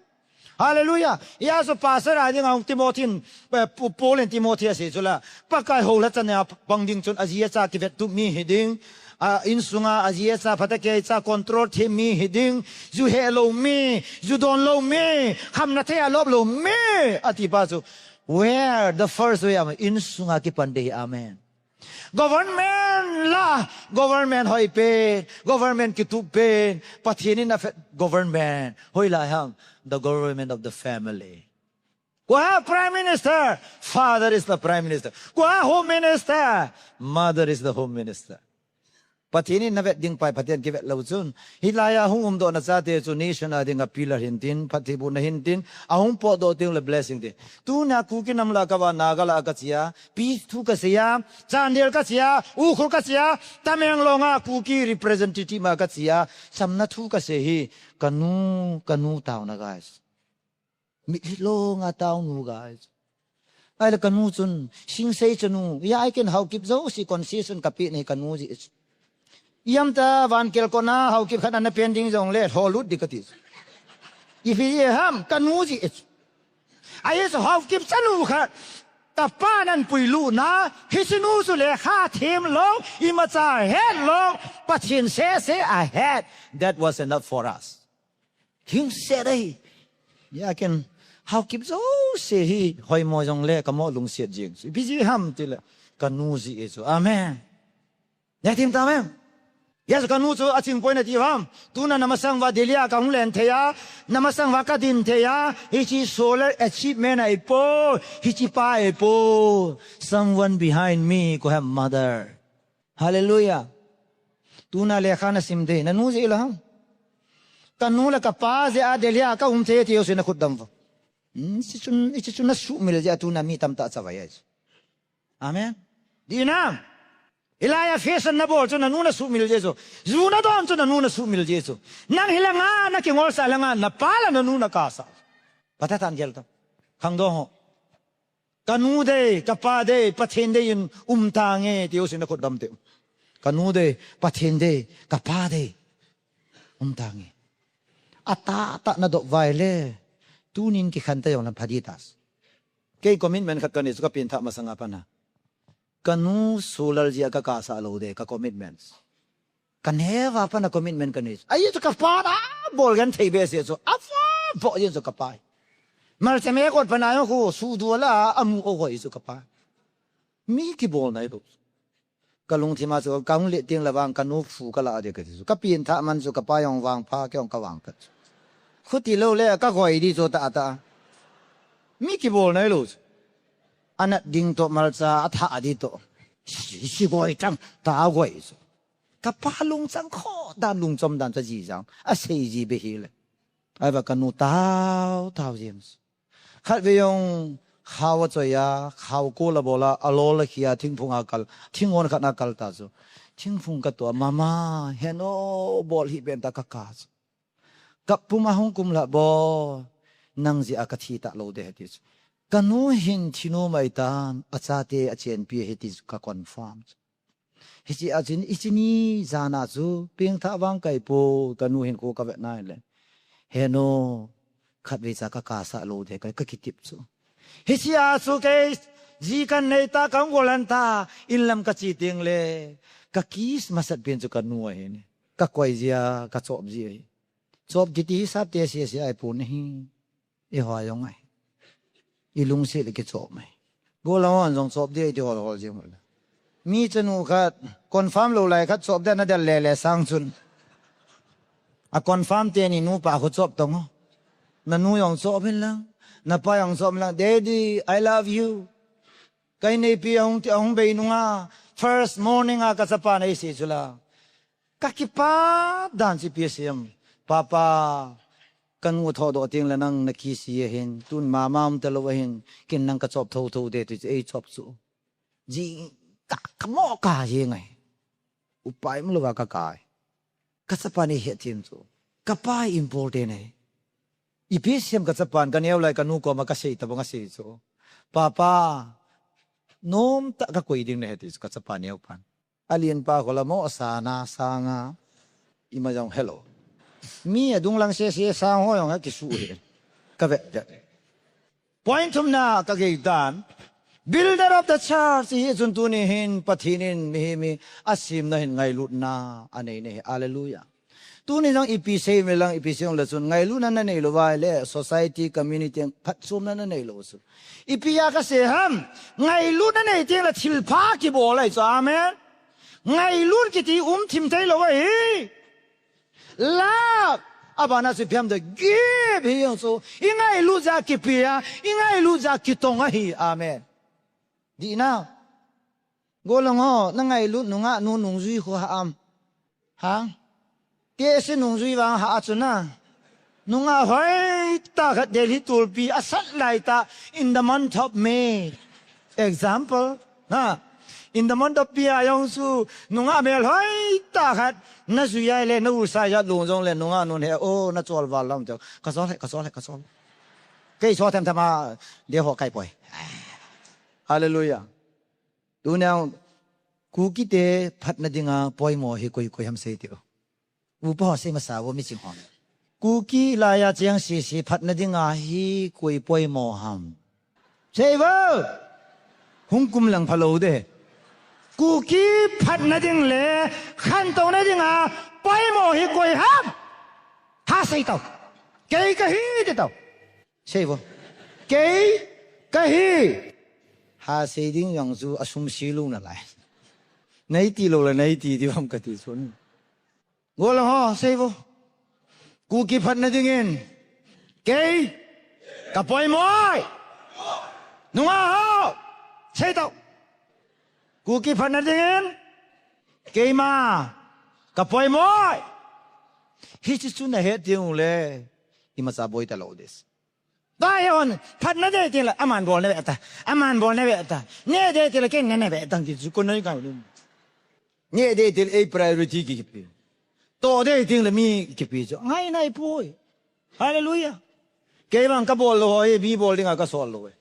Hallelujah. Hia chu pastor a ding a hung Timothy in, eh, Pu-, Paul in Timothy a sei chu la. Pakai hou la chan a pang ding chun a ji a cha kivet tup mi hi ding. A insung a, a ji a cha phatea kei cha control them mi hi ding. Ju he lou mi, ju don lou mi, khamna thei a lop lou mi. Ati pa chu. Where the first way, amen. Insung a kipan ding, amen. Government la, government hoi pen, government kitup pen, Pathen in a fe-, government. Hoilai ham, the government of the family. Kua Prime Minister, father is the Prime Minister. Kua Home Minister, mother is the Home Minister. Pathen in na vet ding pai, Pathen kivet lou chun. Hilai a hung um doh na chate chu nation a ding a pillar hin tin, phattheibohna hin tin, a hung potdoh teng le blessing te. Tuna Kuki nam la ka va Naga la ka chia, peace thu ka sei a, Chandel ka chia, Ukhrul ka chia, Tamenglong a Kuki representative ma ka chia, chamna thu ka sei hi, ka nu, ka nu taona guys. Mitlhi long a taonu guys. Ahile ka nu chun, sing sei chanu, ya ai ken Haokip jouse concession ka pe nei ka nu ji. Iam ta van kel kona Haokip khat ana pen ding jong le, ho lut di ka ti. Ipi ham, ka nu ji. Ai so Haokip chanu khat. Ka pa nan puilut na, hiche nu chu lekha them lou, imacha het lou, Pathen sese ahet. That was enough for us. Lungset ahi. Ya ken, hao kip jouse hi, hoimo jongle, ka mo lungset jing. Ipi jeh ham tile, ka nu jeh chu. Amen. Netim ta mem. Yes, ka nu chu aching poi nati ham. Tuna namasang uva Delhi a kahung len thei a, namasang uva kadin thei a, hiche solar achievement ahipoi, hiche pa ahipoi. Someone behind me, ko hem mother. Hallelujah. Tuna lekha nasim thei, nanu jeh lou ham. Ka nu le ka pa jeh a Delhi a kaum thei ti jouse nakhut dam uvo. Hmm, hiche chun, hiche chun nasumil jeh a tuna mi tamtah chavai ahi. Amen. Dih nam. Hilai a fashion nabol chu nanu nasumil jeh chu. Ju nadon chu nanu nasumil jeh chu. Nang hilanga nakingolsah langa napa le nanu nakasah. Pathen thangvah in gel tau. Khangdong ho. Ka nu dei, ka pa dei, Pathen dei in um tange, ti jouse nakhut dam teu. Ka nu dei, Pathen dei, ka pa dei. Um tange. Atahtah nadop uva ahile. Tunin kikhen ta jongle pha ding tah. Kei commitment khat kanei chu ka pengthah masanga pat a. Ka nu solar jeh a kakasah lou ding, ka commitments. Ka neo a pat a commitment kanei. Ajeh chu ka pa a bol genthei behseh chu. Avo, avo jeh chu ka pa. Malcha me kot pat a jong khu, sudu la, amu o hoi chu ka pa. Mi kibol nailou. Ka lungthim a chu, kahung le teng le vang, ka nu phu kala ding kati chu. Ka pengthah man chu, ka pa jong vangpha, kei jong kavang phat chu. Khuti lou le, kagoi ding chu tahtah. Mi kibol nailou chu. Anat ding toh malcha, athah ding toh. Si, si goi tang, ta goi chu. Ka pa lungchang khoh dan, lungchom dan chu ajijang. Asei ji beh hile. Ahivang ka nu tao, tao jeng chu. Khatvei jong khao achoi a, khao kol abol a, alol akhia, thingphung a kal, thingon khat a kal ta chu. Thingphung katoh a, mama, heno, bol hih ben ta kaka chu. Kap pum a hung kum lha bou, nang jeh a kathi talou ding ahi ti chu. Ka nu hin thi nom ahitan, achate achenpi ahi ti chu ka confirm chu. Hiche a chun, hiche ni jan a chu, pengthah vang kahi poi, ka nu hinkho kavet nai le. Heno, khatvei cha kakasah lou ding, ka, kakitep chu. Hiche a chu kei, ji kanei ta, kahung gol lhon ta, inlam kache teng le. Ka kiss masat pen chu ka nu ahi ne. Kakoi ji a, kachop ji ahi. Chop kiti hi sap tese se ahi pon ahi. Eiho jong ahi. Ilungset le kichop mai. Gollhang hon jong chop ding ahi ti hol hol jing hol. Mi chanu khat, confirm lou lai khat chop ding ana del le le sang chun. A confirm teni nupa khu chop tong o. Nanu jong chop in lang. Napa jong chop in lang. Daddy, I love you. Ka inneipi ahung ti, ahung bei nunga. First morning a ka chapa nei si chu la. Ka kipa dan chu ipi asei em. Papa, ka nu thodoh teng le nang na kiss ahin, tun mama um talou ahin, ken nang ka chop thotho ding ti chu ei chop chu. Jing ka, ka mo ka jing ahi. Upai um louva ka kai. Ka chapa nei het them chu. Ka pa important ahi. Ipi asei em ka chapan ka neo lai ka nu koma ka sei tabang asei chu. Papa, nomtah ka koi ding nahi ti chu ka chapa neo pan. Alen pa khola mo asana sanga. Ima jong hello. Mi adung lang sese sang ho jong akisu hi. Ka vet vet. Point thumna ka gei dan. Builder of the church hi chun tuni hin Pathen in mihem hi asemna hin ngailutna anei nahi. Hallelujah. Tuni jong ipi sei me lang, ipi sei jong le chun, ngailutna nanei lou vai le, society, community, phatchomna nanei lou chu. Ipi a kasei ham, ngailutna nei teng le thilpha kibol ahi chu, amen. Ngailut kiti um thim thei lou ahi. Love, abana chu ipi ham tile give hi jong chu, ingailut jeh a kipe a, ingailut jeh a kitong ahi, amen. Dih na. Gollhang ho, na ngailut nungah nu nungjui khu ha am. Ha? Tehse nungjui vang ha a chu na. Nungah hoitah khat Delhi tulpi asat lai tah in the month of May. Example. Ha? In the month of May a jong chu nungah mel hoitah khat na jui a le na u sa ja lung jong le nungah nun he o na chol val lam teu. Ka chol he, ka chol he, ka chol. Kei chol them them a de ho kai poi. Hallelujah. Tuna Kuki te phatna dinga poimo hi koi koi ham sei teu. Upa ho sei masa vo mi ching hon. Kuki laiya cheng sese phatna dinga hi koi poimo ham. Sei vo. Hung kum lang phalou de. Kuki phatna ding le khantouna dinga poimo hi koi ham? Ha sei tau. Kei kahi ti tau. Sei vo. Kei kahi. Ha sei ding jong chu asum si lou nalai. Nei ti lou le nei ti ti ham kati chun. Gollhang ho, sei vo. Kuki phatna dingin. Kei. Ka poimo e. Nungah ho. Sei tau. Kuki phatna dingin. Keima. Ka poimo e. Hiche chu nahet ding u le. Imacha boi talou ding. Bai hon, phatna dei tile, aman bolna ve ta. Aman bolna ve ta. Neh dei tile, ken neh ve ta, ti chu kon nei kai ni. Neh dei tile, ei priority ki kipe. Toh dei tile, mi kipe chu. Ngai nai poi. Hallelujah. Kei vang kabol lou hoi, mi bol dinga kasol lou e.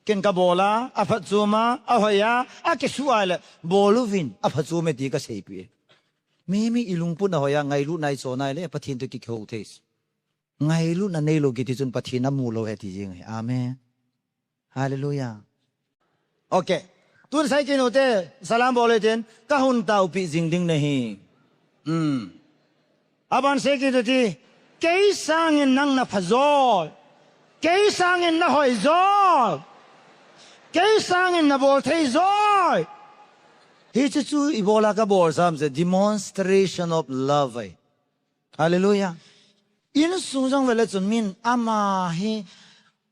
Ken kabol a, aphatchom a, ahoi a, akisuh a le, bol uvin, aphatchom e ti kaseipi e. Mi, mi ilungput a hoi a, ngailutna ichon a le, Pathen toh kihou thei. Ngailutna neilou kiti chun Pathen amu lou ahi ti jeng ahi. Amen. Hallelujah. Okay. Tun sei kit u te, salam bol u hitin, ka hun taopi jing ding nahi. Hmm. Aban sei kit u hite, kei sangin nang na phajoi. Kei sangin na hoijoi. Kei sangin na bol thei joi. Hichu chu ibola kabol sam chu demonstration of love ahi. Hallelujah. Insung jong vele chun min ama hi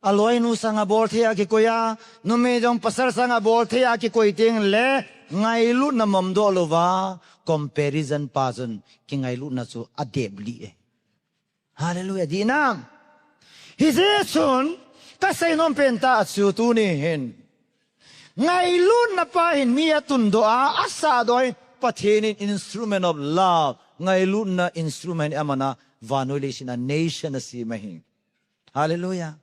aloinu sanga bol thei a kikoi a, numei jong pasal sanga bol thei a kikoi teng le ngailutna momdoh louva, comparison pa chun kingailutna chu adep lih e. Hallelujah. Dih nam. Hijeh chun kasei nom pen tah chu tuni hin. Ngailutna pa hin mi atundoh a, asahdoh a, Pathen in instrument of love. Ngailutna instrument aman a, vannoi leiset a nation asem ahi. Hallelujah.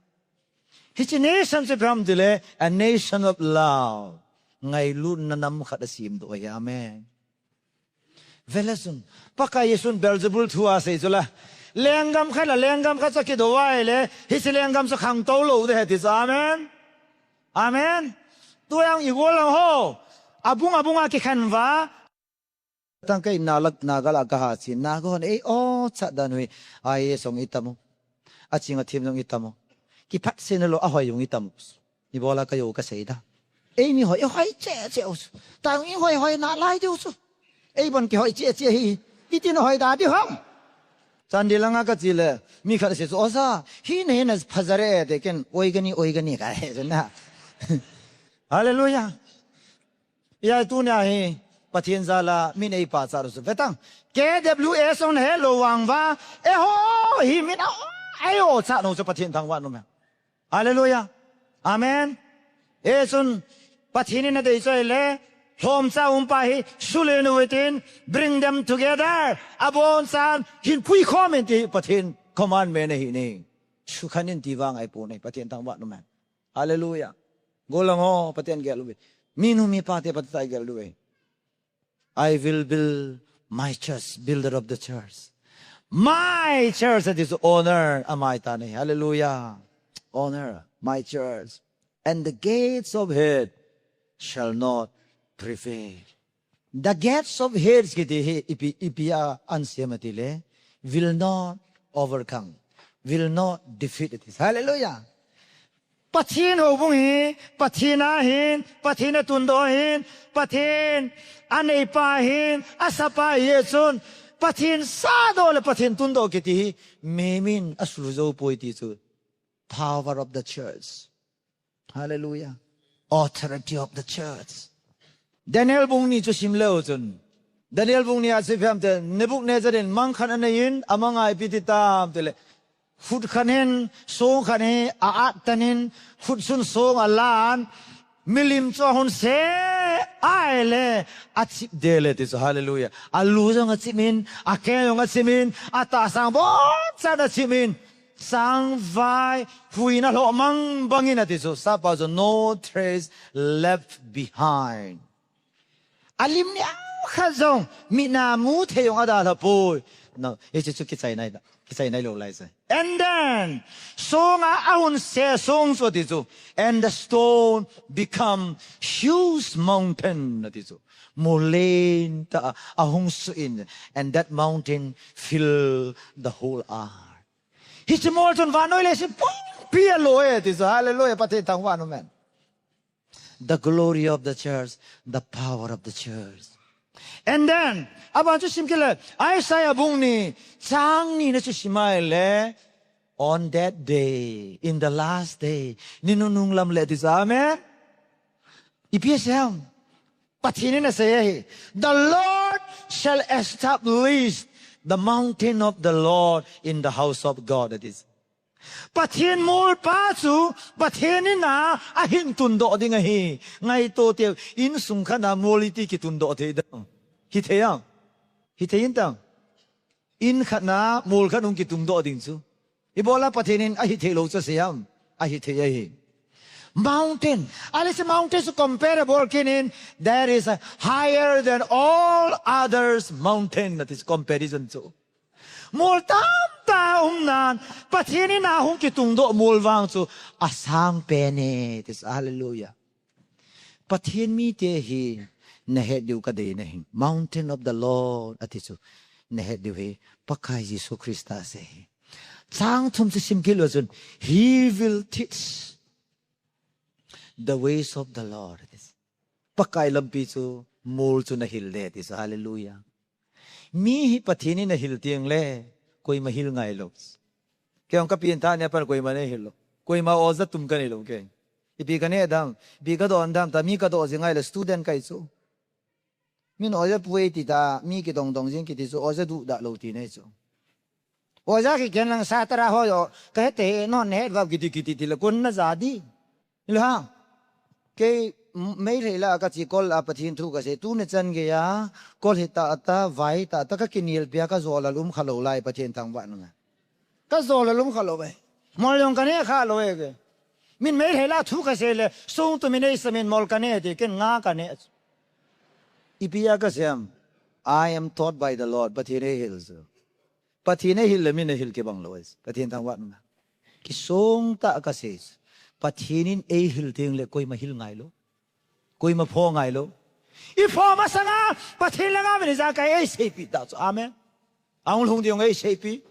Hiche nation chu ipi ham tile, a nation of love. Ngailutna nam khat asemdoh ahi. Amen. Vele chun, Pakai Jesun Beelzebul thu asei chu la. Lenggam khat la, lenggam khat chu kidou a ahile, hiche lenggam chu khangtou lou ding ahi ti chu. Amen. Amen. Tua jong igollhang ho. Abung abung a kikhen uva. Tang kei Naga, Naga la kaha chin, Naga hon ei o chat dan u hi, IAS hung itam u. Aching athem jong itam u. Kiphatsahna lou ahoi jong itam u. Ibola kajou kasei da. Eimi hoi, ihoi cheh cheh u chu. Tang ihoi hoi nalai diu chu. Eibon kihoi cheh cheh hi. Itin hoi da diu ham. Chandel langa kache le, mi khat asei chu, Oja, hina hina phajare te ken, oi kani, oi kani kahe chu na. Hallelujah. Ijeh tunia hi, Pathen jal a, min eipachat u chu. Vetang, KWS hung nahet lou vang uva, eiho, hi min a, eiho chat u chu Pathen thangvah nom e. Hallelujah. Amen. Hichun, Pathen in adei chu ahile, lhomcha um pa hi, sulen u hitin, bring them together. Abonchan, hinpui khom in ti Pathen commandment ahi ne. Sukhen in ti vang ahipoi ne, Pathen thangvah nom e. Hallelujah. Gollhang ho, Pathen gel uve. Minu mipa te Pathen gel uve. I will build my church, builder of the church. My church, that is honor, amai tane. Hallelujah. Honor, my church. And the gates of hell shall not prevail. The gates of hell kiti hi ipi, ipi a asem ham itile, will not overcome, will not defeat it is. Hallelujah. Pathen houbung hi, Pathen ahin, Pathen atundoh ahin, Pathen aneipa ahin, asapa ahi chun, Pathen sahdoh le Pathen tundoh kiti hi, meimin asulujou poi ti chu. Power of the church. Hallelujah. Authority of the church. Daniel bung ni chu sim leu chun. Daniel bung ni a chu ipi ham itile, Nebuchadnezzar in mang khat anei in, amang a ipi ti tam itile, khut khat hin, song khat hi a-at tan in, khut chun song alan, milim chu ahung se, ahile, achip del e ti chu, hallelujah. Alu jong achip in, akeng jong achip in, atahsa bonchan achip in, Sangvai, huina lhohmang bangin ati chu, sapa chu no trace left behind. Alim neokhat jong, mit a mu thei jong adalha poi. No, hiche chu kichai nai da. Kichai nailou lai chu. And then, sunga ahung se sung chu ati chu. And the stone become huge mountain ati chu. Mol lentah a ahung suh in. And that mountain fill the whole earth. Hiche mol chun vannoi leiset pumpi alo e ati chu. Hallelujah. Pathen thangvah in, amen. The glory of the church, the power of the church. And then, aban chu sim kit le, Isaiah bung ni, chang ni na chu sim le, on that day, in the last day, ni nunung lam le ati chu, amen. Ipi asei em? Pathen in asei ahi. The Lord shall establish the mountain of the Lord in the house of God. That is. Pathen mol pa chu, Pathen in a, ahin tundoh ding ahi. Ngaito teu, insung khat a mol iti kitundoh thei dam. Hithei am? Hithei in tam. In khat a mol khat hung kitundoh ding chu. Ibola Pathen in ahithei lou chu asei am? Ahithei ahi. Mountain. Ahile hiche mountain chu comparable kit in. That is higher than all others mountain. That is comparison chu. Mol tamtah a um nan, Pathen in a hung kitungdoh mol vang chu asang pen e, ati chu, hallelujah. Pathen mite hi nahet diu kadei nahi. Mountain of the Lord, ati chu nahet diu hi, Pakai Jesu Christa asei hi. Chang thum chu sim kit leu chun, He will teach the ways of the Lord. Pakai lampi chu mol chu nahil le, ati chu, hallelujah. Mi hi Pathen in ahil teng le, koima hil ngai lou. Kei jong kapen tha nia pat koima nahil lou. Koima oja tum kanei lou kei. Ipi kaneh dam, ipi kadon dam, ta mi kadoh jing ngai le student kahi chu. Min oja pu e ti ta, mi kidong dong jing kiti chu, oja duhdah lou ti nei chu. Oja kikhen lang sa tara ho jo, kahet te, non het vap kiti kiti ti le, kon naja di. Ila. Kei, m-, Meitei lah a kache kol a Pathen thu kasei, tuni chan geiya, kol hi tah tah, vai tah tah, kakinel pia, kajol a lum khalou lai Pathen thangvah in amen. Kajol a lum khalou ve. Mol jong kaneh khalou e ke. Min Meitei lah thu kasei le, sung tu min ei sa min mol kaneh ti, ken nga kaneh. Ipi a kasei em? I am taught by the Lord, Pathen in eihil chu. Pathen in eihil le min ahil kibang lou e. Pathen thangvah in amen. Kisong tah a kasei. Pathen in eihil teng le koima hil ngai lou. Koima pho ngai lou. I pho masanga, Pathen langa min ijakai eiseipeh ta chu. Amen. Ahung lhung ding eiseipeh.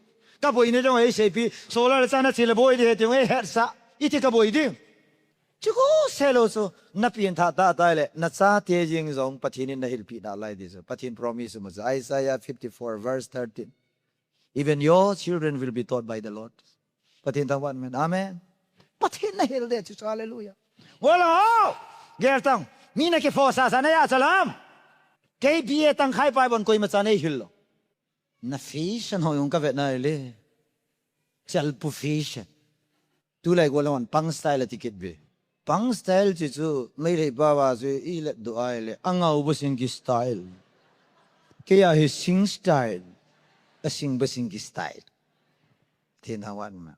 Kaboina ding eiseipeh. Solar le chana chele boi ding he ding eihetsah. Iti kaboi ding. Chuko se lou chu, napen tha tah tah le, nachate jeng jong Pathen in nahilpeh nalai ti chu. Pathen promise mu chu. Isaiah fifty-four verse thirteen. Even your children will be taught by the Lord. Pathen thangvah in amen. Amen. Pathen in ahil de chu, hallelujah. Wala ho! Gel tang. Mi nakiphosah sah nahi a chalam. Kei B A tangkhai pai bon koima chan eihil lou. Na fashion ho jong kavet nai le. Chalpu fashion. Tulai gola hon punk style ati kit ve. Punk style chu chu Meitei pao a chu ilet doh ahile angao ba sing ki style. Kei a hi sing style. Asing ba sing ki style. Pathen thangvah in amen.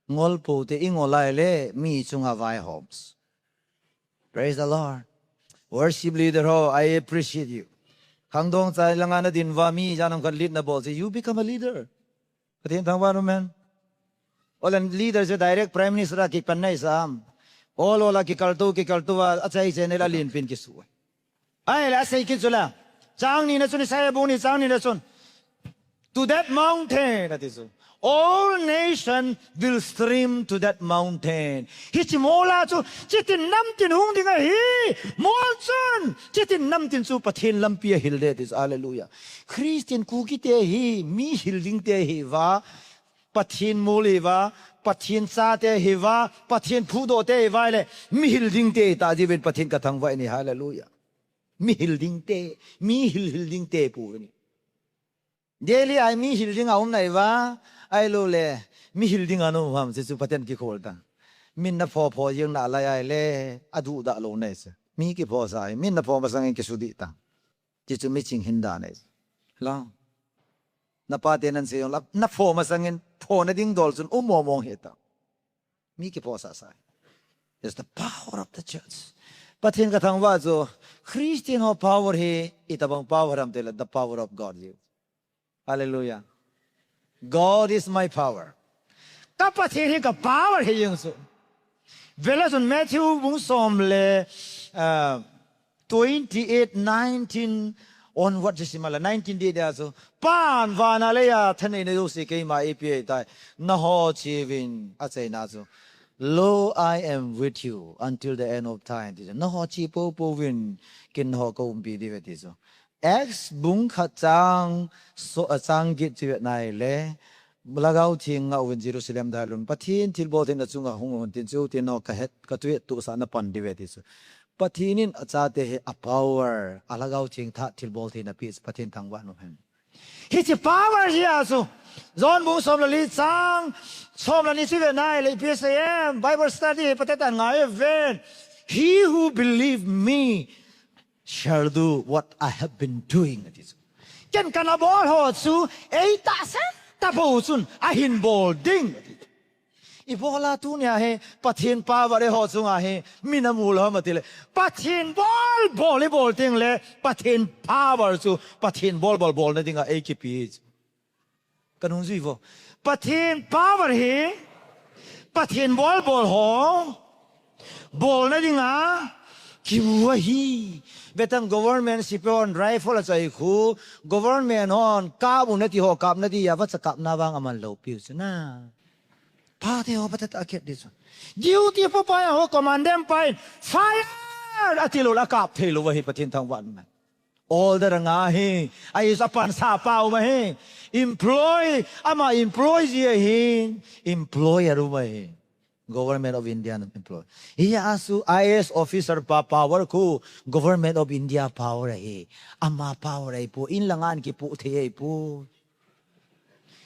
Ngol pou te ingol ahile mi chunga vaihom. Praise the Lord. Worship leader ho, I appreciate you. Khangdong chai langa nadin uva mi ijat ham khat lead nabol chu, you become a leader. Pathen thangvah in amen. Olen leader chu direct Prime Minister a kipan nai sam. Ol ol a kikaltou, kikaltou a, achai chai nai la lenpen kisu. Ahile asei kit chu la. Chang ni na chun, Isaiah bung ni chang ni na chun. To that mountain, ati chu. All nation will stream to that mountain. Hiche mol a chu, chitin namtin hung ding ahi. Mol chun, chitin namtin chu Pathen lampi ahil de, ati chu. Hallelujah. Christian Kuki te hi, mi hil ding te hi va. Pathen mol hi va, Pathen chate hi va, Pathen phudoh te hi va le, mi hil ding te ta ji ven Pathen kathangvah in ahi, hallelujah. Mi hil ding te, mi hil hil ding te pu ni. Delhi a mi hil ding aum nai va, ahilou le, mi hil ding ana um ham, chu chu Pathen kikhol ta. Min napho pho jeng nalai ahile, aduhdah lou nai chu. Mi kiphosah hi, min napho masang in kisudih ta. Ti chu miching hin dan ahi. Lang. Napa te nan sei jong la, napho masang in, pho nading dol chun um mong mong hita. Mi kiphosah sah. It's the power of the church. Pathen kathangvah chu, Christian ho power hi, itobang power ham tile, the power of God ji. Hallelujah. God is my power. Ka Pathen hi ka power hi jeng chu. Vele chun Matthew bung som le, ah, twenty-eight nineteen onward chu sim a le, nineteen ding dia chu, Pan vana leiya thaneina jouse keima eipeh tai. Nangho cheuvin, achaina chu, Lo, I am with you until the end of time, ti chu. Nangho che poupou vin, ken nangho kaumpi diu ahi ti chu. Acts bung khat chang, so, ah, chang get chu ivet nai le, Lhagao Theng ngah uvin Jerusalem dalhah un, Pathen thilbol theina chunga hung un tin, chutin nangho kahet, katuhet tohsah napan diu ahi ti chu. Pathen in achate hi a power, a Lhagao Theng tha thilbol theina apeh chu, Pathen thangvah in um hen. Hiche power hi a chu, John bung som le li chang som le ni chu ivet nai le, ipi asei em, Bible study, pate tan ngai ven. He who believe me shall do what I have been doing, ati chu. Ken kana bol ho chu, eitahsan tah bou chun ahin bol ding, ati chu. Ibola tunia hi, Pathen power eiho chunga hi, mi namu lou ham ati le, Pathen bol, bol, ibol teng le, Pathen power chu, Pathen bol, bol, bolna dinga eikipe chu. Kanung jui vo. Pathen power hi, Pathen bol, bol ho bolna dinga kimu ahi. Vetan government sepai hon rifle achoi khu, government hon kap u nati ho, kap nati a, vacha kapna vang aman lou piu chu na. Pate ho pate tah akep di chu. Duty pa pa ho, commandant pa in, "Fire!" ati lou le akap thei lou ahi, Pathen thangvah in um hen. Order anga hi, ahi chu apansa pa um ahi. Employ, ama employ ji ahi, employer um ahi. Government of India na employ. Hia chu I A S officer pa power khu, Government of India power ahi. Ama power ahipoi, in langa ana kipoh thei ahipoi.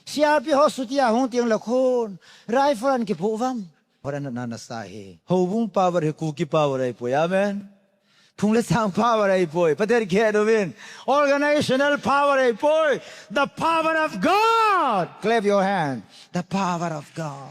C R P ho chutia hung teng le khun, rifle ana kipoh vam. Hora na na na sa hi. Houbung power hi Kuki power ahipoi. Amen. Phung le chang power ahipoi. Pathen kihet uvin. Organizational power ahipoi. The power of God. Clap your hand. The power of God.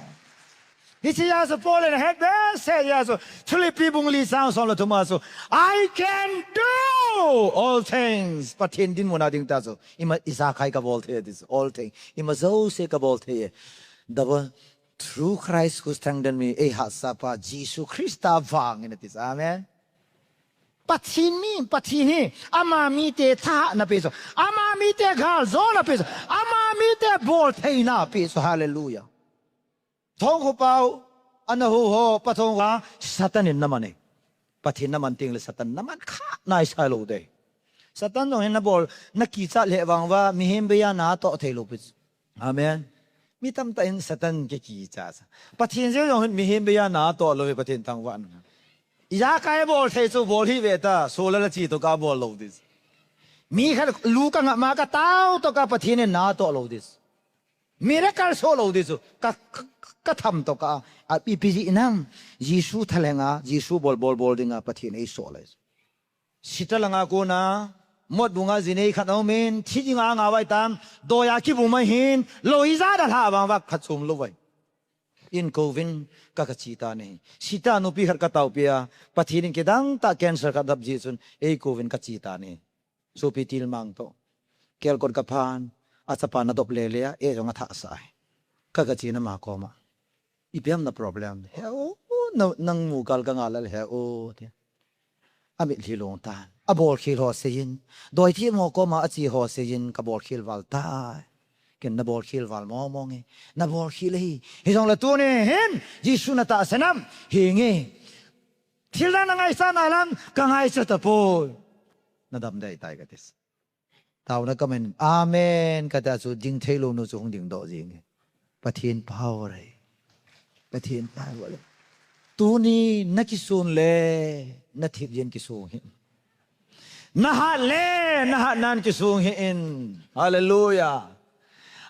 Hiche a chu Paul in ahet behseh a chu, Philippi bung li chang som le thum a chu, "I can do all things." Pathen dinmun a ding tah chu, ima ijakai kabol thei ati chu, all thing. Ima jouse kabol thei e. The one through Christ who strengthen me, eihahsa pa Jesu Christa vangin ati chu. Amen. Pathen mi, Pathen hi, ama mite thahatna pe chu, ama mite galjona pe chu, ama mite boltheina pe chu. Hallelujah. Thongkho pao, ana ho ho, pa thongkho a, Satan in naman e. Pathen naman teng le Satan naman kha naisai lou ding. Satan jong hin nabol, nakichat le vang uva, mihem beiya natoh thei lou pi chu. Amen. Mi tamtah in Satan kikicha sa. Pathen jeng jong hin mihem beiya natoh lou e, Pathen thangvah in um hen. Ijakai bol thei chu bol hih ve ta, solar a che tokah bol lou ding. Mi khat lu kangah ma katao tokah Pathen in natoh lou ding. Miracle soh lou ding chu, ka, ka, katham tokah a, ipi jeh ham, Jesu thalhenga, Jesu bol, bol, bol dinga Pathen eisol e. Sita langa kona, mot bunga jinei khat aumin, thi dinga angah uva ahitan, doiya kibum ahin, loi ijat a lha vang uva khat chom lou ahi. Eikouvin ka, kache tan ahi. Sita nupi khat kataopi a, Pathen in kidang tah cancer khat dap jeh chun, eikouvin kache tan ahi. Sopi tilmang toh. Kelkot kaphan, achapa nadop lele a, ei jong athah sah e. Ka, kachena ama koma. Ipi ham na problem? He o, na, nang mu kal kangah lal he o, ti. Amitlhi long tan. Abolkhel ho seiyin. Doithi mo koma ache ho seiyin, kabolkhel val tai. Ken nabolkhel val mong mong e. Nabolkhel ahi. Hijongle tuni hin, Jesu natahsan am? Henge. Thil dang nangaichat nai lang, kangaichat tapoi. Nadam dei tai kati. Taona kaman, amen, kati a chu ding thei lou nu chu hung dingdoh jing e. Pathen power ahi. Pathen power ahi. Tuni nakisun le, nathip jin kisung hih in. Nahat le, nahat nan kisung hih in. Hallelujah.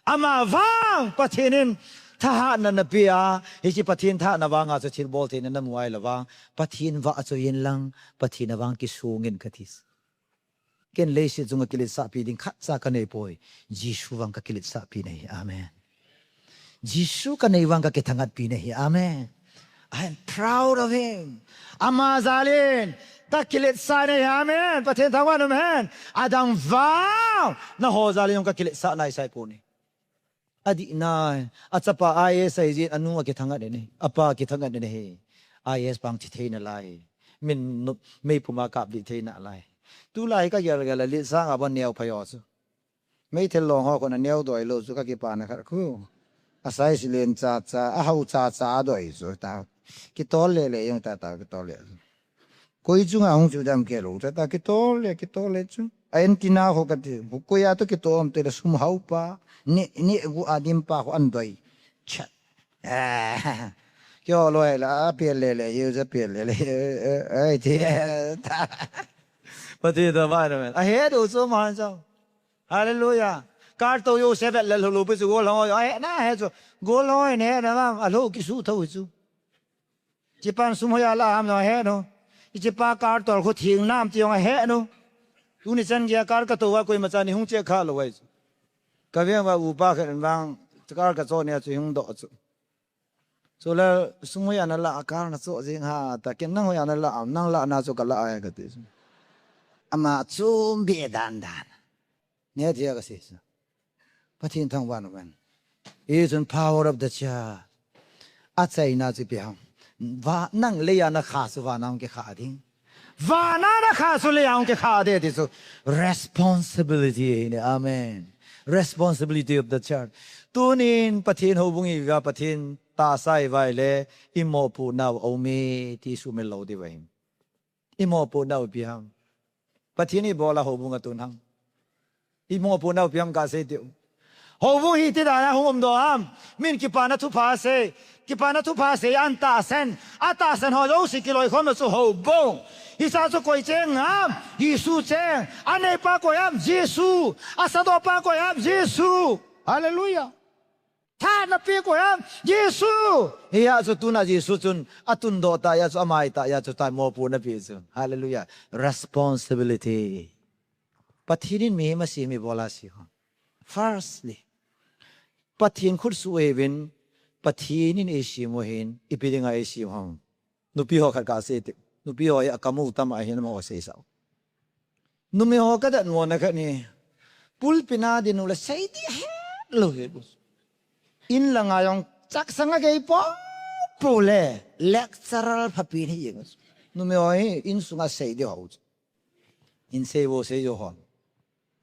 Ama vang, Pathen in thahatna napeh a, hiche Pathen thahatna vanga chu thilbol theina namu ahilou vang, Pathen vah a chu in lang, Pathen a vang kisung in kati. Ken leiset chunga kiletsahpi ding khatcha kanei poi. Jesu vang kakiletsahpi nahi. Amen. Jesu kanei vang kakithangatpi nahi. Amen. I am proud of him. Ama jalin kakiletsah nahi. Amen. Pathen thangvah in um hen. Adang vang nangho jalin jong kakiletsah naisai poi. Adih nai, achapa I A S ahi jin, anu akithangat in ahi, apa kithangat in ahi. I A S pang thi thei nalai. Min nu-, meipum a kap dih thei nalai. Tulai hi ka gel gel a litsang a bon neo pha jo chu. Meithal long ho kona neo doi lou chu ka kipana khat khu. Asai silen cha cha, ahao cha cha doi chu ta. Kitol le le jong ta ta kitol le. Koi chunga hung chu dam ke lou ta ta kitol le, kitol le chu. A antenna ho kati, koi a to kitom te le sum hao pa. Ni, ni gu a dim pa ho an doi. Cha. Ah. Kio loi la, a pel le le, yu ja pel le le, eh, eh, eh, ti, eh, ta. Pati da ba na men. A he do so ma cha. Hallelujah. Kar to yo se vet le lo lo pi chu gol hoi. Ai, na he chu. Gol hoi ne na ma. A lo ki su tho chu. Chipan sum hoi a la ham no he no. Chipa kar to khu thing nam ti yong a he no. Tuni chan gei a kar ka to va koima cha ni hung che kha lo vai chu. Ka veng va upa khat in vang kar ka cho nia chu hung doh chu. Chu le sum hoi a na la kar na cho jing ha ta ken nang hoi a na la am nang la na chu ka la ai ka ti chu. Ama chum be dan dan. Nge thia ka sei sa. Pathen thangvah in um hen. Hi chun power of the church. Achaina chu ipi ham. Va, nang leiya na kha chu vana hung kikha ding. Vana na kha chu leiya hung kikha ding ti chu responsibility ahi ne. Amen. Responsibility of the church. Tunin Pathen houbung iva Pathen tahsa iva le imopohnau aume ti sumil lou diu ahi. Imopohnau ipi ham. Pathen ibola houbung atun ham. Imopohnau ipi ham kasei diu. Houbung hi ti dan a hung um doh ham. Min kipana thupha sei. Kipana thupha sei a tahsan. Atahsan ho jouse kiloikhomna chu houbung. Hiche chu koi cheng ham. Jesu cheng. Aneipa koi ham. Jesu. Asadohpa koi ham. Jesu. Hallelujah. Tha na pe koi ham, Jesu. Hia chu tuna Jesu chun atundoh tah a chu amai tah a chu tai mopohna pe chu. Hallelujah. Responsibility. Pathen in mihem asem ibola asem ham. Firstly, Pathen khutsoh ahiuvin, Pathen in eisem u ahin, ipi dinga eisem ham. Nupi ho khat kasei te. Nupi ho hi akam u tam ahin amaho seisah u. Numei ho kadatmo na khat hi. Pulpit a ding u le sei ding helou hi. In langa jong chaksang agei popo le lecturer phapen hi jeng. Numei ho hi insunga sei ding ho. In sei vo sei jo ho.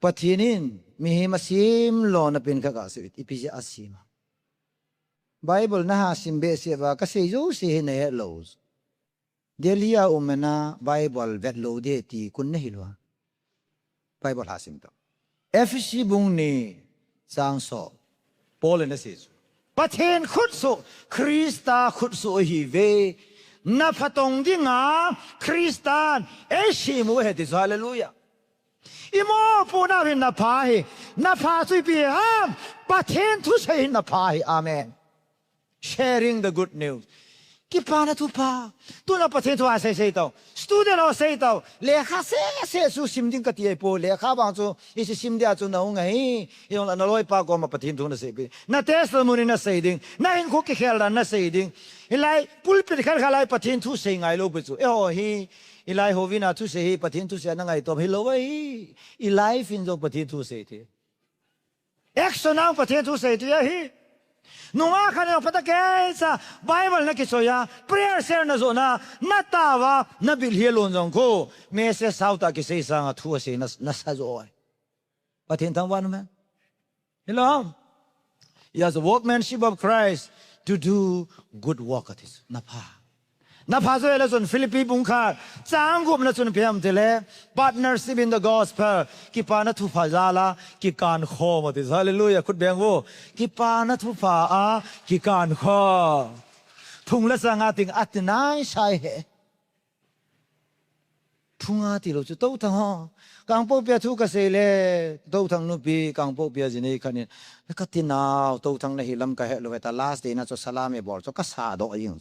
Pathen in mihem asem lona pen khat kasei ipi jeh a asem a. Bible naha sim behseh uva, kasei jouse hi nahet lou. Delhi a um na Bible vet lou ding ti kun nahil uva. Bible ha sim tau. Ephesi bung ni chang som. Paul in asei chu. Pathen khutsoh, Christa khutsoh ahiuve. Na phatong dinga Christan eisem u ahi ti chu, hallelujah. Imopohnau hin na pha ahi. Na pha chu ipi ham. Pathen thusei hin na pha ahi. Amen. Sharing the good news. Kipana thupha. Tuna Pathen thu asei sei tau. Student ho sei tau. Lekha seh seh chu sim ding kati ahipoi. Lekha vang chu hiche sim dia chu nahung ahi. Hijongle naloipa koma Pathen thu nasei pi. Na testimony nasei ding. Na hinkho kikhel dan nasei ding. Hilai pulpit khat khat lai Pathen thusei ngailou pi chu. Eiho hi. Hilai houin a thusei hi Pathen thusei a nangaito hilou ahi. I life in jong Pathen thusei thei. Action a Pathen thusei thei ahi. Nungah khat in phatah a keicha Bible nakichoi a, prayer cell najoh na, natao a, nabilhil lon jong khu. Message sautah kisei sanga thu asei na, nasa jo ahi. Pathen thangvah in um hen. Hello. He is the workmanship of Christ to do good work, ati chu. Na pha. Na pha chu ahile chun Philippi bung khat chang gup na chun ipi ham tile, partnership in the gospel. Kipana thupha jal a kikan khom ati chu. Hallelujah. Khut beng vo. Kipana thupha a kikan khom. Thung le chang a ting ati nai sai he. Thunga tilou chu Touthang ho. Kangpokpi a thu kasei le, Touthang nupi, Kangpokpi a jinei khat in. Kati nau, Touthang nahi lam kahe lou, heta last day na chu salam ibol chu kasa doh jing.